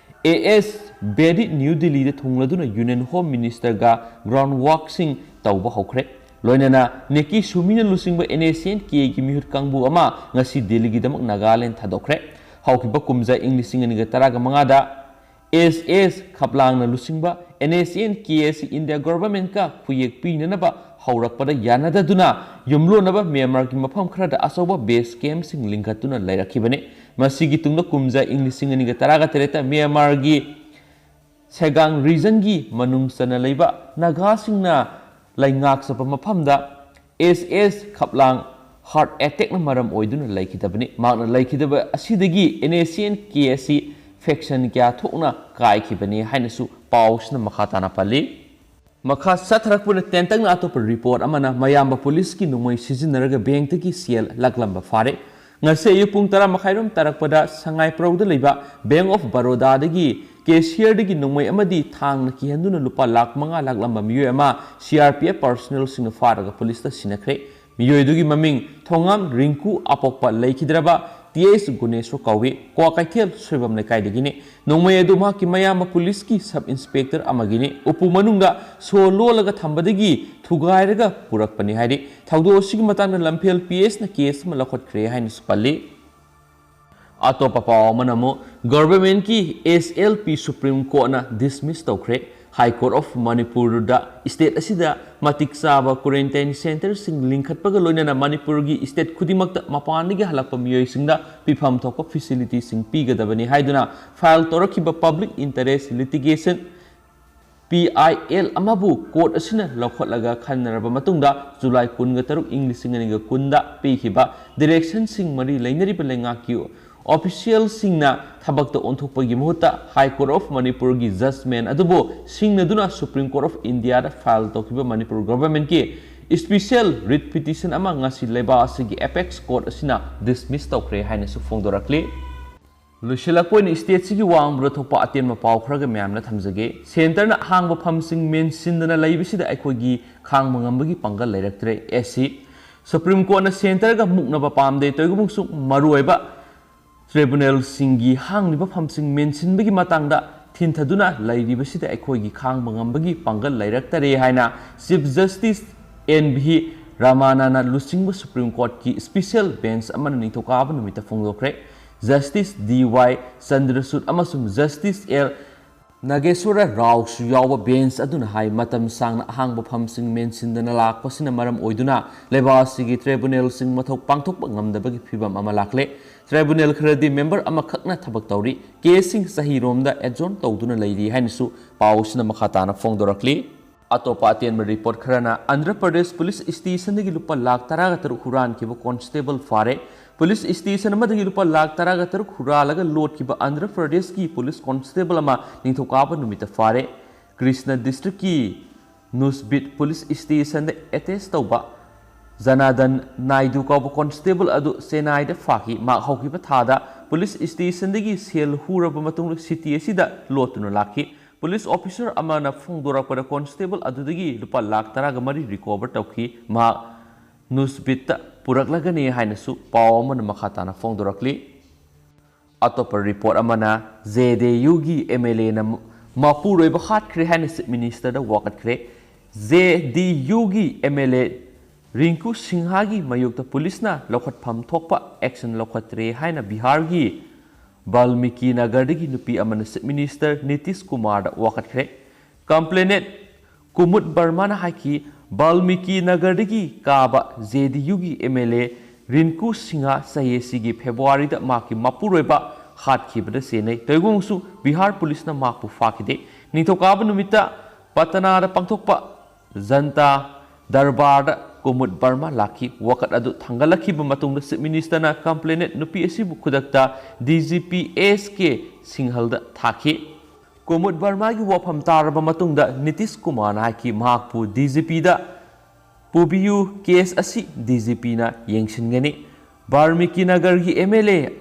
A S Bedi new ꯗꯤꯜꯂꯤꯗ ꯊꯨꯡꯂꯗꯨꯅ ꯌꯨꯅꯤꯌꯟ ꯍꯣꯝ ꯃꯤꯅꯤꯁꯇꯔꯒ ꯒ꯭ꯔꯥꯎꯟꯗ ꯋꯥꯛꯁꯤꯡ ꯇꯧꯕ ꯍꯧꯈ꯭ꯔꯦ꯫ ꯂꯣꯏꯅꯅ ꯅꯤꯀꯤ ꯁꯨꯃꯤꯅ ꯂꯨꯆꯤꯡꯕ ꯑꯦꯟ ꯑꯦ ꯁꯤ ꯑꯦꯟ ꯀꯦꯒꯤ ꯃꯤꯍꯨꯠ ꯀꯥꯡꯕꯨ ꯑꯃ ꯉꯁꯤ ꯗꯤꯜꯂꯤꯒꯤꯗꯃꯛ ꯅꯥꯒꯥꯂꯦꯟꯗ ꯊꯥꯗꯣꯛꯈ꯭ꯔꯦ꯫ ꯍꯧꯈꯤꯕ ꯀꯨꯝꯖꯥ ꯏꯪ ꯂꯤꯁꯤꯡ ꯑꯅꯤꯒ ꯇꯔꯥꯒ ꯃꯉꯥꯗ ꯑꯦꯁ ꯑꯦꯁ ꯈꯞꯂꯥꯡꯅ ꯂꯨꯆꯤꯡꯕ ꯑꯦꯟ ꯑꯦꯁ ꯑꯦꯟ ꯀꯦ ꯑꯁꯤ ꯏꯟꯗꯤꯌꯥ ꯒꯣꯚꯔꯟꯃꯦꯟꯠꯀ ꯈꯨꯌꯦꯛ ꯄꯤꯅꯅꯕ ꯍꯧꯔꯛꯄꯗ ꯌꯥꯅꯗꯗꯨꯅ ꯌꯨꯝꯂꯣꯟꯅꯕ ꯃ꯭ꯌꯥꯟꯃꯥꯔꯒꯤ ꯃꯐꯝ ꯈꯔꯗ ꯑꯆꯧꯕ ꯕꯦꯖ ꯀꯦꯝꯞꯁꯤꯡ ꯂꯤꯡꯈꯠꯇꯨꯅ ꯂꯩꯔꯛꯈꯤꯕꯅꯤ꯫ ꯃꯁꯤꯒꯤ ꯇꯨꯡꯗ ꯀꯨꯝꯖꯥ ꯏꯪ ꯂꯤꯁꯤꯡ ꯑꯅꯤꯒ ꯇꯔꯥꯒ ꯇꯔꯦꯠꯇ ꯃ꯭ꯌꯥꯟꯃꯥꯔꯒꯤ ꯁꯦꯒꯥꯡ ꯔꯤꯖꯟꯒꯤ ꯃꯅꯨꯡ ꯆꯟꯅ ꯂꯩꯕ ꯅꯥꯒꯥꯁꯤꯡꯅ ꯂꯩꯉꯥꯛꯆꯕ ꯃꯐꯝꯗ ꯑꯦꯁ ꯑꯦꯁ ꯈꯞꯂꯥꯡ ꯍꯥꯔꯠ ꯑꯦꯇꯦꯛꯅ ꯃꯔꯝ ꯑꯣꯏꯗꯨꯅ ꯂꯩꯈꯤꯗꯕꯅꯤ꯫ ꯃꯍꯥꯛꯅ ꯂꯩꯈꯤꯗꯕ ꯑꯁꯤꯗꯒꯤ ꯑꯦꯟ ꯑꯦꯁ ꯁꯤ ꯑꯦꯟ ꯀꯦ ꯑꯁꯤ ꯐꯦꯛꯁꯟ ꯀꯌꯥ ꯊꯣꯛꯅ ꯀꯥꯏꯈꯤꯕꯅꯤ ꯍꯥꯏꯅꯁꯨ ꯄꯥꯎꯁꯤꯅ ꯃꯈꯥ ꯇꯥꯅ ꯄꯜꯂꯤ꯫ ꯃꯈꯥ ꯆꯠꯊꯔꯛꯄꯗ ꯇꯦꯟꯇꯛꯅ ꯑꯇꯣꯞꯄ ꯔꯤꯄꯣꯔꯠ ꯑꯃꯅ ꯃꯌꯥꯝꯕ ꯄꯨꯂꯤꯁꯀꯤ ꯅꯣꯡꯃꯩ ꯁꯤꯖꯤꯟꯅꯔꯒ ꯕꯦꯡꯛꯇꯒꯤ ꯁꯦꯜ ꯂꯥꯛꯂꯝꯕ ꯐꯥꯔꯦ꯫ ꯉꯁꯤ ꯑꯌꯨꯛ ꯄꯨꯡ ꯇꯔꯥ ꯃꯈꯥꯏꯔꯣꯝ ꯇꯥꯔꯛꯄꯗ ꯁꯉꯥꯏꯄ꯭ꯔꯧꯗ ꯂꯩꯕ ꯕꯦꯡꯛ ꯑꯣꯐ ꯕꯔꯣꯗꯥꯗꯒꯤ ꯀꯦꯁꯤꯌꯔꯗꯒꯤ ꯅꯣꯡꯃꯩ ꯑꯃꯗꯤ ꯊꯥꯡꯅ ꯀꯤꯍꯟꯗꯨꯅ ꯂꯨꯄꯥ ꯂꯥꯈ ꯃꯉꯥ ꯂꯥꯛꯂꯝꯕ ꯃꯤꯑꯣꯏ ꯑꯃ ꯁꯤ ꯑꯥꯔ ꯄꯤ ꯑꯦꯐ ꯄꯥꯔꯁꯣꯅꯦꯜꯁꯤꯡꯅ ꯐꯥꯔꯒ ꯄꯨꯂꯤꯁꯇ ꯁꯤꯟꯅꯈ꯭ꯔꯦ꯫ ꯃꯤꯑꯣꯏꯗꯨꯒꯤ ꯃꯃꯤꯡ ꯊꯣꯉꯥꯝ ꯔꯤꯡꯀꯨ ꯑꯄꯣꯛꯄ ꯂꯩꯈꯤꯗ꯭ꯔꯕ ꯇꯤ ꯑꯦꯁ ꯒꯨꯅꯦꯁꯣꯔ ꯀꯧꯏ꯫ ꯀ꯭ꯋꯥꯀꯩꯊꯦꯜ ꯁꯣꯏꯕꯝ ꯂꯩꯀꯥꯏꯗꯒꯤꯅꯤ꯫ ꯅꯣꯡꯃꯩ ꯑꯗꯨ ꯃꯍꯥꯛꯀꯤ ꯃꯌꯥꯝꯕ ꯄꯨꯂꯤꯁꯀꯤ ꯁꯕ ꯏꯟꯁꯄꯦꯛꯇꯔ ꯑꯃꯒꯤꯅꯤ꯫ ꯎꯄꯨ ꯃꯅꯨꯡꯗ ꯁꯣ ꯂꯣꯜꯂꯒ ꯊꯝꯕꯗꯒꯤ ꯊꯨꯒꯥꯏꯔꯒ ꯄꯨꯔꯛꯄꯅꯤ ꯍꯥꯏꯔꯤ꯫ ꯊꯧꯗꯣꯛ ꯑꯁꯤꯒꯤ ꯃꯇꯥꯡꯗ ꯂꯝꯐꯦꯜ ꯄꯤ ꯑꯦꯁꯅ ꯀꯦꯁ ꯑꯃ ꯂꯧꯈꯠꯈ꯭ꯔꯦ ꯍꯥꯏꯅꯁꯨ ꯄꯜꯂꯤ꯫ ꯑꯇꯣꯞꯄ ꯄꯥꯎ ꯑꯃꯅ ꯑꯃꯨꯛ ꯒꯚꯔꯟꯃꯦꯟꯠꯀꯤ ꯑꯦꯁ ꯑꯦꯜ ꯄꯤ ꯁꯨꯄ꯭ꯔꯤꯝ ꯀꯣꯔꯠꯅ ꯗꯤꯁꯃꯤꯁ ꯇꯧꯈ꯭ꯔꯦ꯫ ꯍꯥꯏ ꯀꯣꯔꯠ ꯑꯣꯐ ꯃꯅꯤꯄꯨꯔꯗ ꯁ꯭ꯇꯦꯠ ꯑꯁꯤꯗ ꯃꯇꯤꯛ ꯆꯥꯕ ꯀ꯭ꯋꯥꯔꯦꯟꯇꯥꯏꯟ ꯁꯦꯟꯇꯔꯁꯤꯡ ꯂꯤꯡꯈꯠꯄꯒ ꯂꯣꯏꯅꯅ ꯃꯅꯤꯄꯨꯔꯒꯤ ꯁ꯭ꯇꯦꯠ ꯈꯨꯗꯤꯡꯃꯛꯇ ꯃꯄꯥꯟꯗꯒꯤ ꯍꯜꯂꯛꯄ ꯃꯤꯑꯣꯏꯁꯤꯡꯗ ꯄꯤꯐꯝ ꯊꯣꯛꯄ ꯐꯦꯁꯤꯂꯤꯇꯤꯁꯤꯡ ꯄꯤꯒꯗꯕꯅꯤ ꯍꯥꯏꯗꯨꯅ ꯐꯥꯏꯜ ꯇꯧꯔꯛꯈꯤꯕ public interest litigation, P I L, ꯑꯃꯕꯨ ꯀꯣꯔꯠ ꯑꯁꯤꯅ ꯂꯧꯈꯠꯂꯒ ꯈꯟꯅꯔꯕ ꯃꯇꯨꯡꯗ ꯖꯨꯂꯥꯏ ꯀꯨꯟꯒ ꯇꯔꯨꯛ, ꯏꯪ ꯂꯤꯁꯤꯡ ꯑꯅꯤꯒ ꯀꯨꯟꯗ ꯄꯤꯈꯤꯕ ꯗꯤꯔꯦꯛꯁꯟꯁꯤꯡ ꯃꯔꯤ ꯂꯩꯅꯔꯤꯕ ꯂꯩꯉꯥꯛꯀꯤ ꯑꯣꯐꯤꯁꯤꯌꯦꯜꯁꯤꯡꯅ ꯊꯕꯛꯇ ꯑꯣꯟꯊꯣꯛꯄꯒꯤ ꯃꯍꯨꯠꯇ ꯍꯥꯏ ꯀꯣꯔꯠ ꯑꯣꯐ ꯃꯅꯤꯄꯨꯔꯒꯤ ꯖꯖꯃꯦꯟ ꯑꯗꯨꯕꯨ ꯁꯤꯡꯅꯗꯨꯅ ꯁꯨꯄ꯭ꯔꯤꯝ ꯀꯣꯔꯠ ꯑꯣꯐ ꯏꯟꯗꯤꯌꯥꯗ ꯐꯥꯏꯜ ꯇꯧꯈꯤꯕ ꯃꯅꯤꯄꯨꯔ ꯒꯚꯔꯟꯃꯦꯟꯠꯀꯤ ꯁ꯭ꯄꯤꯁꯦꯜ ꯔꯤꯠ ꯄꯤꯇꯤꯁꯟ ꯑꯃ ꯉꯁꯤ ꯂꯩꯕꯥꯛ ꯑꯁꯤꯒꯤ ꯑꯦꯄꯦꯛꯁ ꯀꯣꯔꯠ ꯑꯁꯤꯅ ꯗꯤꯁꯃꯤꯁ ꯇꯧꯈ꯭ꯔꯦ ꯍꯥꯏꯅꯁꯨ ꯐꯣꯡꯗꯣꯔꯛꯂꯤ꯫ ꯂꯣꯏꯁꯤꯜꯂꯛꯄ ꯑꯣꯏꯅ ꯁ꯭ꯇꯦꯠꯁꯤꯒꯤ ꯋꯥꯡꯃꯗ ꯊꯣꯛꯄ ꯑꯇꯦꯟꯕ ꯄꯥꯎ ꯈꯔꯒ ꯃꯌꯥꯝꯅ ꯊꯝꯖꯒꯦ꯫ ꯁꯦꯟꯇꯔꯅ ꯑꯍꯥꯡꯕ ꯐꯝꯁꯤꯡ ꯃꯦꯟꯁꯤꯟꯗꯅ ꯂꯩꯕꯁꯤꯗ ꯑꯩꯈꯣꯏꯒꯤ ꯈꯥꯡꯕ ꯉꯝꯕꯒꯤ ꯄꯥꯡꯒꯜ ꯂꯩꯔꯛꯇ꯭ꯔꯦ꯫ ꯑꯦꯁ ꯁꯤ ꯁꯨꯄ꯭ꯔꯤꯝ ꯀꯣꯔꯠꯅ ꯁꯦꯟꯇꯔꯒ ꯃꯨꯛꯅꯕ ꯄꯥꯝꯗꯦ꯫ ꯇꯧꯏꯒꯨꯝꯕꯁꯨꯡ ꯃꯔꯨꯑꯣꯏꯕ ꯇ꯭ꯔꯤꯕꯨꯅꯦꯜꯁꯤꯡꯒꯤ ꯍꯥꯡꯂꯤꯕ ꯐꯝꯁꯤꯡ ꯃꯦꯟꯁꯤꯟꯕꯒꯤ ꯃꯇꯥꯡꯗ ꯊꯤꯟꯊꯗꯨꯅ ꯂꯩꯔꯤꯕꯁꯤꯗ ꯑꯩꯈꯣꯏꯒꯤ ꯈꯥꯡꯕ ꯉꯝꯕꯒꯤ ꯄꯥꯡꯒꯜ ꯂꯩꯔꯛꯇꯔꯦ ꯍꯥꯏꯅ ꯆꯤꯐ ꯖꯁꯇꯤꯁ ꯑꯦꯟ ꯚꯤ ꯔꯃꯥꯅꯥꯅ ꯂꯨꯆꯤꯡꯕ ꯁꯨꯄ꯭ꯔꯤꯝ ꯀꯣꯔꯠꯀꯤ ꯁ꯭ꯄꯤꯁꯦꯜ ꯕꯦꯟꯆ ꯑꯃꯅ ꯅꯤꯡꯊꯧꯀꯥꯕ ꯅꯨꯃꯤꯠꯇ ꯐꯣꯡꯗꯣꯛꯈ꯭ꯔꯦ꯫ ꯖꯁꯇꯤꯁ ꯗꯤ ꯋꯥꯏ ꯆꯟꯗ꯭ꯔꯆꯨꯗ ꯑꯃꯁꯨꯡ ꯖꯁꯇꯤꯁ ꯑꯦꯜ ꯅꯥꯒꯦꯁ꯭ꯋꯔ ꯔꯥꯎꯁꯨ ꯌꯥꯎꯕ ꯕꯦꯟꯆ ꯑꯗꯨꯅ ꯍꯥꯏ, ꯃꯇꯝ ꯁꯥꯡꯅ ꯑꯍꯥꯡꯕ ꯐꯝꯁꯤꯡ ꯃꯦꯟꯁꯤꯟꯗꯅ ꯂꯥꯛꯄꯁꯤꯅ ꯃꯔꯝ ꯑꯣꯏꯗꯨꯅ ꯂꯩꯕꯥꯛ ꯑꯁꯤꯒꯤ ꯇ꯭ꯔꯤꯕꯨꯅꯦꯜꯁꯤꯡ ꯃꯊꯧ ꯄꯥꯡꯊꯣꯛꯄ ꯉꯝꯗꯕꯒꯤ ꯐꯤꯚꯝ ꯑꯃ ꯂꯥꯛꯂꯦ꯫ ꯇ꯭ꯔꯤꯕꯨꯅꯦꯜ ꯈꯔꯗꯤ ꯃꯦꯝꯕꯔ ꯑꯃꯈꯛꯅ ꯊꯕꯛ ꯇꯧꯔꯤ꯫ ꯀꯦꯁꯁꯤꯡ ꯆꯍꯤꯔꯣꯝꯗ ꯑꯦꯗꯖꯣꯔꯟ ꯇꯧꯗꯨꯅ ꯂꯩꯔꯤ ꯍꯥꯏꯅꯁꯨ ꯄꯥꯎ ꯑꯁꯤꯅ ꯃꯈꯥ ꯇꯥꯅ ꯐꯣꯡꯗꯣꯔꯛꯂꯤ꯫ ꯑꯇꯣꯞꯄ ꯑꯇꯦꯟꯕ ꯔꯤꯄꯣꯔꯠ ꯈꯔꯅ ꯑꯟꯙ꯭ꯔ ꯄ꯭ꯔꯗꯦꯁ ꯄꯨꯂꯤꯁ ꯁ꯭ꯇꯦꯁꯟꯗꯒꯤ ꯂꯨꯄꯥ ꯂꯥꯈ ꯇꯔꯥꯒ ꯇꯔꯨꯛ ꯍꯨꯔꯥꯟꯈꯤꯕ ꯀꯣꯟꯁꯇꯦꯕꯜ ꯐꯥꯔꯦ꯫ ꯄꯨꯂꯤꯁ ꯁ꯭ꯇꯦꯁꯟ ꯑꯃꯗꯒꯤ ꯂꯨꯄꯥ ꯂꯥꯈ ꯇꯔꯥꯒ ꯇꯔꯨꯛ ꯍꯨꯔꯥꯜꯂꯒ ꯂꯣꯠꯈꯤꯕ ꯑꯟꯙ꯭ꯔ ꯄ꯭ꯔꯗꯦꯁꯀꯤ ꯄꯨꯂꯤꯁ ꯀꯣꯟꯁꯇꯦꯕꯜ ꯑꯃ ꯅꯤꯡꯊꯧꯀꯥꯕ ꯅꯨꯃꯤꯠꯇ ꯐꯥꯔꯦ꯫ ꯀ꯭ꯔꯤꯁꯅ ꯗꯤꯁꯇ꯭ꯔꯤꯛꯀꯤ ꯅꯨꯁꯕꯤꯠ ꯄꯨꯂꯤꯁ ꯁ꯭ꯇꯦꯁꯟꯗ ꯑꯦꯇꯦꯆ ꯇꯧꯕ ꯖꯅꯥꯗꯟ ꯅꯥꯏꯗꯨ ꯀꯧꯕ ꯀꯣꯟꯁꯇꯦꯕꯜ ꯑꯗꯨ ꯆꯦꯟꯅꯥꯏꯗ ꯐꯥꯈꯤ꯫ ꯃꯍꯥꯛ ꯍꯧꯈꯤꯕ ꯊꯥꯗ ꯄꯨꯂꯤꯁ ꯁ꯭ꯇꯦꯁꯟꯗꯒꯤ ꯁꯦꯜ ꯍꯨꯔꯕ ꯃꯇꯨꯡꯗ ꯁꯤꯇꯤ ꯑꯁꯤꯗ ꯂꯣꯠꯇꯨꯅ ꯂꯥꯛꯈꯤ꯫ ꯄꯨꯂꯤꯁ ꯑꯣꯐꯤꯁꯔ ꯑꯃꯅ ꯐꯣꯡꯗꯣꯔꯛꯄꯗ ꯀꯣꯟꯁꯇꯦꯕꯜ ꯑꯗꯨꯗꯒꯤ ꯂꯨꯄꯥ ꯂꯥꯈ ꯇꯔꯥꯒ ꯃꯔꯤ ꯔꯤꯀꯣꯚꯔ ꯇꯧꯈꯤ꯫ ꯃꯍꯥꯛ ꯅꯨꯁꯕꯤꯠꯇ ꯄꯨꯔꯛꯂꯒꯅꯤ ꯍꯥꯏꯅꯁꯨ ꯄꯥꯎ ꯑꯃꯅ ꯃꯈꯥ ꯇꯥꯅ ꯐꯣꯡꯗꯣꯔꯛꯂꯤ꯫ ꯑꯇꯣꯞꯄ ꯔꯤꯄꯣꯔꯠ ꯑꯃꯅ, ꯖꯦ ꯗꯤ ꯌꯨꯒꯤ ꯑꯦꯝ ꯑꯦꯜ ꯑꯦꯅ ꯃꯄꯨꯔꯣꯏꯕ ꯍꯥꯠꯈ꯭ꯔꯦ ꯍꯥꯏꯅ ꯆꯤꯐ ꯃꯤꯅꯤꯁꯇꯔꯗ ꯋꯥꯀꯠꯈ꯭ꯔꯦ꯫ ꯖꯦ ꯗꯤ ꯌꯨꯒꯤ ꯑꯦꯝ ꯑꯦꯜ ꯑꯦ ꯔꯤꯡꯀꯨ ꯁꯤꯡꯍꯒꯤ ꯃꯥꯌꯣꯛꯇ ꯄꯨꯂꯤꯁꯅ ꯂꯧꯈꯠꯐꯝ ꯊꯣꯛꯄ ꯑꯦꯛꯁꯟ ꯂꯧꯈꯠꯇ꯭ꯔꯦ ꯍꯥꯏꯅ ꯕꯤꯍꯥꯔꯒꯤ ꯕꯜꯃꯤꯀꯤ ꯅꯒꯔꯗꯒꯤ ꯅꯨꯄꯤ ꯑꯃꯅ ꯆꯤꯐ ꯃꯤꯅꯤꯁꯇꯔ ꯅꯤꯇꯤꯁ ꯀꯨꯃꯥꯔꯗ ꯋꯥꯀꯠꯈ꯭ꯔꯦ꯫ ꯀꯝꯄ꯭ꯂꯦꯅꯦꯟꯠ ꯀꯨꯃꯨꯗ ꯕꯔꯃꯥꯅ ꯍꯥꯏꯈꯤ, ꯕꯜꯃꯤꯀꯤ ꯅꯒꯔꯗꯒꯤ ꯀꯥꯕ ꯖꯦ ꯗꯤ ꯌꯨꯒꯤ ꯑꯦꯝ ꯑꯦꯜ ꯑꯦ ꯔꯤꯟꯀꯨ ꯁꯤꯡꯍ ꯆꯍꯤ ꯑꯁꯤꯒꯤ ꯐꯦꯕ꯭ꯔꯨꯋꯥꯔꯤꯗ ꯃꯍꯥꯛꯀꯤ ꯃꯄꯨꯔꯣꯏꯕ ꯍꯥꯠꯈꯤꯕꯗ ꯆꯦꯟꯅꯩ꯫ ꯇꯧꯏꯒꯨꯝꯕꯁꯨ ꯕꯤꯍꯥꯔ ꯄꯨꯂꯤꯁꯅ ꯃꯍꯥꯛꯄꯨ ꯐꯥꯈꯤꯗꯦ꯫ ꯅꯤꯡꯊꯧꯀꯥꯕ ꯅꯨꯃꯤꯠꯇ ꯄꯇꯅꯥꯗ ꯄꯥꯡꯊꯣꯛꯄ ꯖꯟꯇꯥ ꯗꯔꯕꯥꯔꯗ ꯀꯨꯃꯨꯗ ꯕꯔꯃꯥ ꯂꯥꯛꯈꯤ꯫ ꯋꯥꯀꯠ ꯑꯗꯨ ꯊꯥꯡꯒꯠꯂꯛꯈꯤꯕ ꯃꯇꯨꯡꯗ ꯆꯤꯐ ꯃꯤꯅꯤꯁꯇꯔꯅ ꯀꯝꯄ꯭ꯂꯦꯅꯦꯟꯠ ꯅꯨꯄꯤ ꯑꯁꯤꯕꯨ ꯈꯨꯗꯛꯇ ꯗꯤ ꯖꯤ ꯄꯤ ꯑꯦꯁ ꯀꯦ ꯁꯤꯡꯍꯜꯗ ꯊꯥꯈꯤ꯫ ꯀꯨꯃꯨꯗ ꯕꯔꯃꯥꯒꯤ ꯋꯥꯐꯝ ꯇꯥꯔꯕ ꯃꯇꯨꯡꯗ ꯅꯤꯇꯤꯁ ꯀꯨꯃꯥꯔꯅ ꯍꯥꯏꯈꯤ, ꯃꯍꯥꯛꯄꯨ ꯗꯤ ꯖꯤ ꯄꯤꯗ ꯄꯨꯕꯤꯌꯨ, ꯀꯦꯁ ꯑꯁꯤ ꯗꯤ ꯖꯤ ꯄꯤꯅ ꯌꯦꯡꯁꯤꯟꯒꯅꯤ꯫ ꯕꯥꯜꯃꯤꯀꯤ ꯅꯒꯔꯒꯤ ꯑꯦꯝ ꯑꯦꯜ ꯑꯦ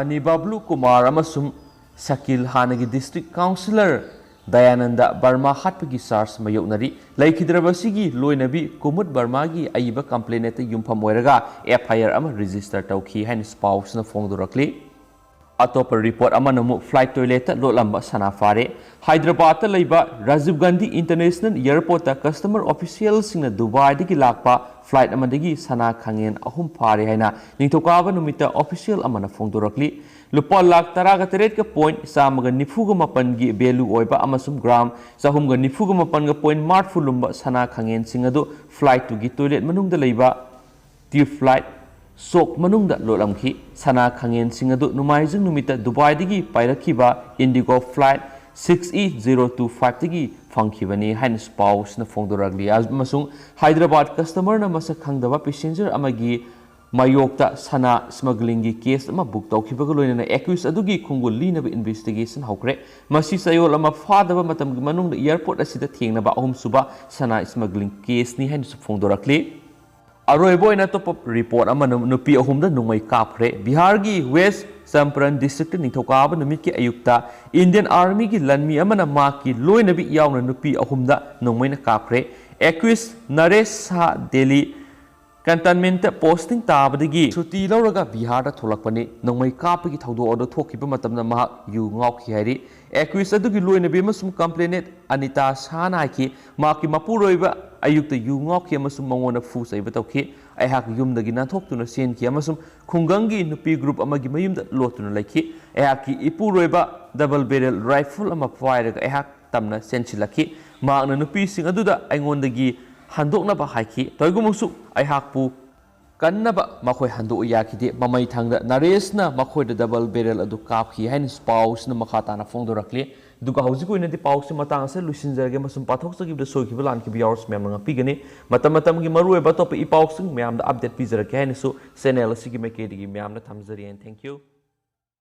ꯑꯅꯤꯕꯥꯕ꯭ꯂꯨ ꯀꯨꯃꯥꯔ ꯑꯃꯁꯨꯡ ꯁꯀꯤꯜ, ꯍꯥꯟꯅꯒꯤ ꯗꯤꯁꯇ꯭ꯔꯤꯛ ꯀꯥꯎꯟꯁꯤꯂꯔ ꯗꯌꯥꯅꯟꯗ ꯕꯔꯃꯥ ꯍꯥꯠꯄꯒꯤ ꯆꯥꯔꯖ ꯃꯥꯌꯣꯛꯅꯔꯤ꯫ ꯂꯩꯈꯤꯗ꯭ꯔꯕ ꯑꯁꯤꯒꯤ ꯂꯣꯏꯅꯕꯤ ꯀꯨꯃꯨꯗ ꯕꯔꯃꯥꯒꯤ ꯑꯏꯕ ꯀꯝꯄ꯭ꯂꯦꯅꯦꯠꯇ ꯌꯨꯝꯐꯝ ꯑꯣꯏꯔꯒ ꯑꯦꯐ ꯑꯥꯏ ꯑꯥꯔ ꯑꯃ ꯔꯦꯖꯤꯁꯇꯔ ꯇꯧꯈꯤ ꯍꯥꯏꯅꯁꯨ ꯄꯥꯎꯁꯤꯅ ꯐꯣꯡꯗꯣꯔꯛꯂꯤ꯫ ꯑꯇꯣꯞꯄ ꯔꯤꯄꯣꯔꯠ ꯑꯃꯅ ꯑꯃꯨꯛ ꯐ꯭ꯂꯥꯏꯠ ꯇꯣꯏꯂꯦꯠꯇ ꯂꯣꯠꯂꯝꯕ ꯁꯅꯥ ꯐꯥꯔꯦ꯫ ꯍꯥꯏꯗ꯭ꯔꯕꯥꯗꯇ ꯂꯩꯕ ꯔꯥꯖꯤꯕ ꯒꯥꯟꯙꯤ ꯏꯟꯇꯔꯅꯦꯁꯅꯦꯜ ꯑꯦꯌꯔꯄꯣꯔꯠꯇ ꯀꯁꯇꯃꯔ ꯑꯣꯐꯤꯁꯤꯌꯦꯜꯁꯤꯡꯅ ꯗꯨꯕꯥꯏꯗꯒꯤ ꯂꯥꯛꯄ ꯐ꯭ꯂꯥꯏꯠ ꯑꯃꯗꯒꯤ ꯁꯅꯥ ꯈꯥꯡꯉꯦꯟ ꯑꯍꯨꯝ ꯐꯥꯔꯦ ꯍꯥꯏꯅ ꯅꯤꯡꯊꯧꯀꯥꯕ ꯅꯨꯃꯤꯠꯇ ꯑꯣꯐꯤꯁꯤꯌꯦꯜ ꯑꯃꯅ ꯐꯣꯡꯗꯣꯔꯛꯂꯤ꯫ ꯂꯨꯄꯥ ꯂꯥꯈ ꯇꯔꯥꯒ ꯇꯔꯦꯠꯀ ꯄꯣꯏꯟꯠ ꯆꯥꯝꯃꯒ ꯅꯤꯐꯨꯒ ꯃꯥꯄꯟꯒꯤ ꯚꯦꯂꯨ ꯑꯣꯏꯕ ꯑꯃꯁꯨꯡ ꯒ꯭ꯔꯥꯝ ꯆꯍꯨꯝꯒ ꯅꯤꯐꯨꯒ ꯃꯥꯄꯟꯒ ꯄꯣꯏꯟꯠ ꯃꯔꯤꯐꯨ ꯂꯨꯝꯕ ꯁꯅꯥ ꯈꯥꯡꯉꯦꯟꯁꯤꯡ ꯑꯗꯨ ꯐ꯭ꯂꯥꯏꯠꯇꯨꯒꯤ ꯇꯣꯏꯂꯦꯠ ꯃꯅꯨꯡꯗ ꯂꯩꯕ ꯇ꯭ꯌꯨꯕ ꯂꯥꯏꯠ ꯁꯣꯛ ꯃꯅꯨꯡꯗ ꯂꯣꯠꯂꯝꯈꯤ꯫ ꯁꯅꯥ ꯈꯥꯡꯉꯦꯟꯁꯤꯡ ꯑꯗꯨ ꯅꯣꯡꯃꯥꯏꯖꯤꯡ ꯅꯨꯃꯤꯠꯇ ꯗꯨꯕꯥꯏꯗꯒꯤ ꯄꯥꯏꯔꯛꯈꯤꯕ IndiGo flight six E zero two ꯐꯥꯏꯚꯇꯒꯤ ꯐꯪꯈꯤꯕꯅꯤ ꯍꯥꯏꯅꯁꯨ ꯄꯥꯎꯁꯤꯅ ꯐꯣꯡꯗꯣꯔꯛꯂꯤ꯫ ꯑꯃꯁꯨꯡ ꯍꯥꯏꯗ꯭ꯔꯕꯥꯗ ꯀꯁꯇꯃꯔꯅ ꯃꯁꯛ ꯈꯪꯗꯕ ꯄꯦꯁꯦꯟꯖꯔ ꯑꯃꯒꯤ ꯃꯥꯌꯣꯛꯇ ꯁꯅꯥ ꯁ꯭ꯃꯒ꯭ꯂꯤꯡꯒꯤ ꯀꯦꯁ ꯑꯃ ꯕꯨꯛ ꯇꯧꯈꯤꯕꯒ ꯂꯣꯏꯅꯅ ꯑꯦꯀ꯭ꯌꯨꯁ ꯑꯗꯨꯒꯤ ꯈꯣꯡꯒꯨꯜ ꯂꯤꯅꯕ ꯏꯟꯚꯦꯁꯇꯤꯒꯦꯁꯟ ꯍꯧꯈ꯭ꯔꯦ꯫ ꯃꯁꯤ ꯆꯌꯣꯜ ꯑꯃ ꯐꯥꯗꯕ ꯃꯇꯝꯒꯤ ꯃꯅꯨꯡꯗ ꯑꯦꯌꯔꯄꯣꯔꯠ ꯑꯁꯤꯗ ꯊꯦꯡꯅꯕ ꯑꯍꯨꯝꯁꯨꯕ ꯁꯅꯥ ꯁ꯭ꯃꯒ꯭ꯂꯤꯡ ꯀꯦꯁꯅꯤ ꯍꯥꯏꯅꯁꯨ ꯐꯣꯡꯗꯣꯔꯛꯂꯤ꯫ ꯑꯔꯣꯏꯕ ꯑꯣꯏꯅ ꯑꯇꯣꯞꯄ ꯔꯤꯄꯣꯔꯠ ꯑꯃꯅ ꯅꯨꯄꯤ ꯑꯍꯨꯝꯗ ꯅꯣꯡꯃꯩ ꯀꯥꯞꯈ꯭ꯔꯦ꯫ ꯕꯤꯍꯥꯔꯒꯤ ꯋꯦꯁ ꯆꯝꯄꯔꯟ ꯗꯤꯁꯇ꯭ꯔꯤꯛꯇ ꯅꯤꯡꯊꯧꯀꯥꯕ ꯅꯨꯃꯤꯠꯀꯤ ꯑꯌꯨꯛꯇ ꯏꯟꯗꯤꯌꯟ ꯑꯥꯔꯃꯤꯒꯤ ꯂꯥꯟꯃꯤ ꯑꯃꯅ ꯃꯍꯥꯛꯀꯤ ꯂꯣꯏꯅꯕꯤ ꯌꯥꯎꯅ ꯅꯨꯄꯤ ꯑꯍꯨꯝꯗ ꯅꯣꯡꯃꯩꯅ ꯀꯥꯞꯈ꯭ꯔꯦ꯫ ꯑꯦꯀ꯭ꯌꯨꯁ ꯅꯔꯦꯁ ꯁꯥꯍ ꯗꯦꯂꯤ ꯀꯦꯟꯇꯟꯃꯦꯟꯇ ꯄꯣꯁꯇꯤꯡ ꯇꯥꯕꯗꯒꯤ ꯁꯨꯇꯤ ꯂꯧꯔꯒ ꯕꯤꯍꯥꯔꯗ ꯊꯣꯛꯂꯛꯄꯅꯤ꯫ ꯅꯣꯡꯃꯩ ꯀꯥꯞꯄꯒꯤ ꯊꯧꯗꯣꯛ ꯑꯗꯨ ꯊꯣꯛꯈꯤꯕ ꯃꯇꯝꯗ ꯃꯍꯥꯛ ꯌꯨ ꯉꯥꯎꯈꯤ ꯍꯥꯏꯔꯤ꯫ ꯑꯦꯀ꯭ꯌꯨꯁ ꯑꯗꯨꯒꯤ ꯂꯣꯏꯅꯕꯤ ꯑꯃꯁꯨꯡ ꯀꯝꯄ꯭ꯂꯦꯅꯦꯟ ꯑꯅꯤꯇꯥ ꯁꯥꯍꯅ ꯍꯥꯏꯈꯤ, ꯃꯍꯥꯛꯀꯤ ꯃꯄꯨꯔꯣꯏꯕ ꯑꯌꯨꯛꯇ ꯌꯨ ꯉꯥꯎꯈꯤ ꯑꯃꯁꯨꯡ ꯃꯉꯣꯟꯗ ꯐꯨ ꯆꯩꯕ ꯇꯧꯈꯤ꯫ ꯑꯩꯍꯥꯛ ꯌꯨꯝꯗꯒꯤ ꯅꯥꯟꯊꯣꯛꯇꯨꯅ ꯆꯦꯟꯈꯤ ꯑꯃꯁꯨꯡ ꯈꯨꯡꯒꯪꯒꯤ ꯅꯨꯄꯤ ꯒ꯭ꯔꯨꯞ ꯑꯃꯒꯤ ꯃꯌꯨꯝꯗ ꯂꯣꯠꯇꯨꯅ ꯂꯩꯈꯤ꯫ ꯑꯩꯍꯥꯛꯀꯤ ꯏꯄꯨꯔꯣꯏꯕ ꯗꯕꯜ ꯕꯦꯔꯦꯜ ꯔꯥꯏꯐꯜ ꯑꯃ ꯄꯥꯏꯔꯒ ꯑꯩꯍꯥꯛ ꯇꯝꯅ ꯆꯦꯟꯁꯤꯜꯂꯛꯈꯤ꯫ ꯃꯍꯥꯛꯅ ꯅꯨꯄꯤꯁꯤꯡ ꯑꯗꯨꯗ ꯑꯩꯉꯣꯟꯗꯒꯤ ꯍꯟꯗꯣꯛꯅꯕ ꯍꯥꯏꯈꯤ꯫ ꯇꯧꯏꯒꯨꯝꯕꯁꯨ ꯑꯩꯍꯥꯛꯄꯨ ꯀꯟꯅꯕ ꯃꯈꯣꯏ ꯍꯟꯗꯣꯛꯎ ꯌꯥꯈꯤꯗꯦ꯫ ꯃꯃꯩ ꯊꯪꯗ ꯅꯔꯦꯁꯅ ꯃꯈꯣꯏꯗ ꯗꯕꯜ ꯕꯦꯔꯦꯜ ꯑꯗꯨ ꯀꯥꯞꯈꯤ ꯍꯥꯏꯅ ꯄꯥꯎꯁꯤꯅ ꯃꯈꯥ ꯇꯥꯅ ꯐꯣꯡꯗꯣꯔꯛꯂꯤ꯫ ꯑꯗꯨꯒ ꯍꯧꯖꯤꯛꯀꯤ ꯑꯣꯏꯅꯗꯤ ꯄꯥꯎꯁꯤ ꯃꯇꯥꯡ ꯑꯁꯤꯗ ꯂꯣꯏꯁꯤꯟꯖꯔꯒꯦ꯫ ꯃꯁꯨꯝ ꯄꯥꯊꯣꯛꯆꯈꯤꯕꯗ ꯁꯣꯏꯈꯤꯕ ꯂꯥꯟꯈꯤꯕ ꯌꯥꯎꯔꯁꯨ ꯃꯌꯥꯝꯅ ꯉꯥꯛꯄꯤꯒꯅꯤ꯫ ꯃꯇꯝ ꯃꯇꯝꯒꯤ ꯃꯔꯨꯑꯣꯏꯕ ꯑꯇꯣꯞꯄ ꯏ ꯄꯥꯎꯁꯤꯡ ꯃꯌꯥꯝꯗ ꯑꯞꯗꯦꯠ ꯄꯤꯖꯔꯛꯀꯦ ꯍꯥꯏꯅꯁꯨ ꯆꯦꯅꯦꯜ ꯑꯁꯤꯒꯤ ꯃꯥꯏꯀꯩꯗꯒꯤ ꯃꯌꯥꯝꯅ ꯊꯝꯖꯔꯤ꯫ And thank you꯫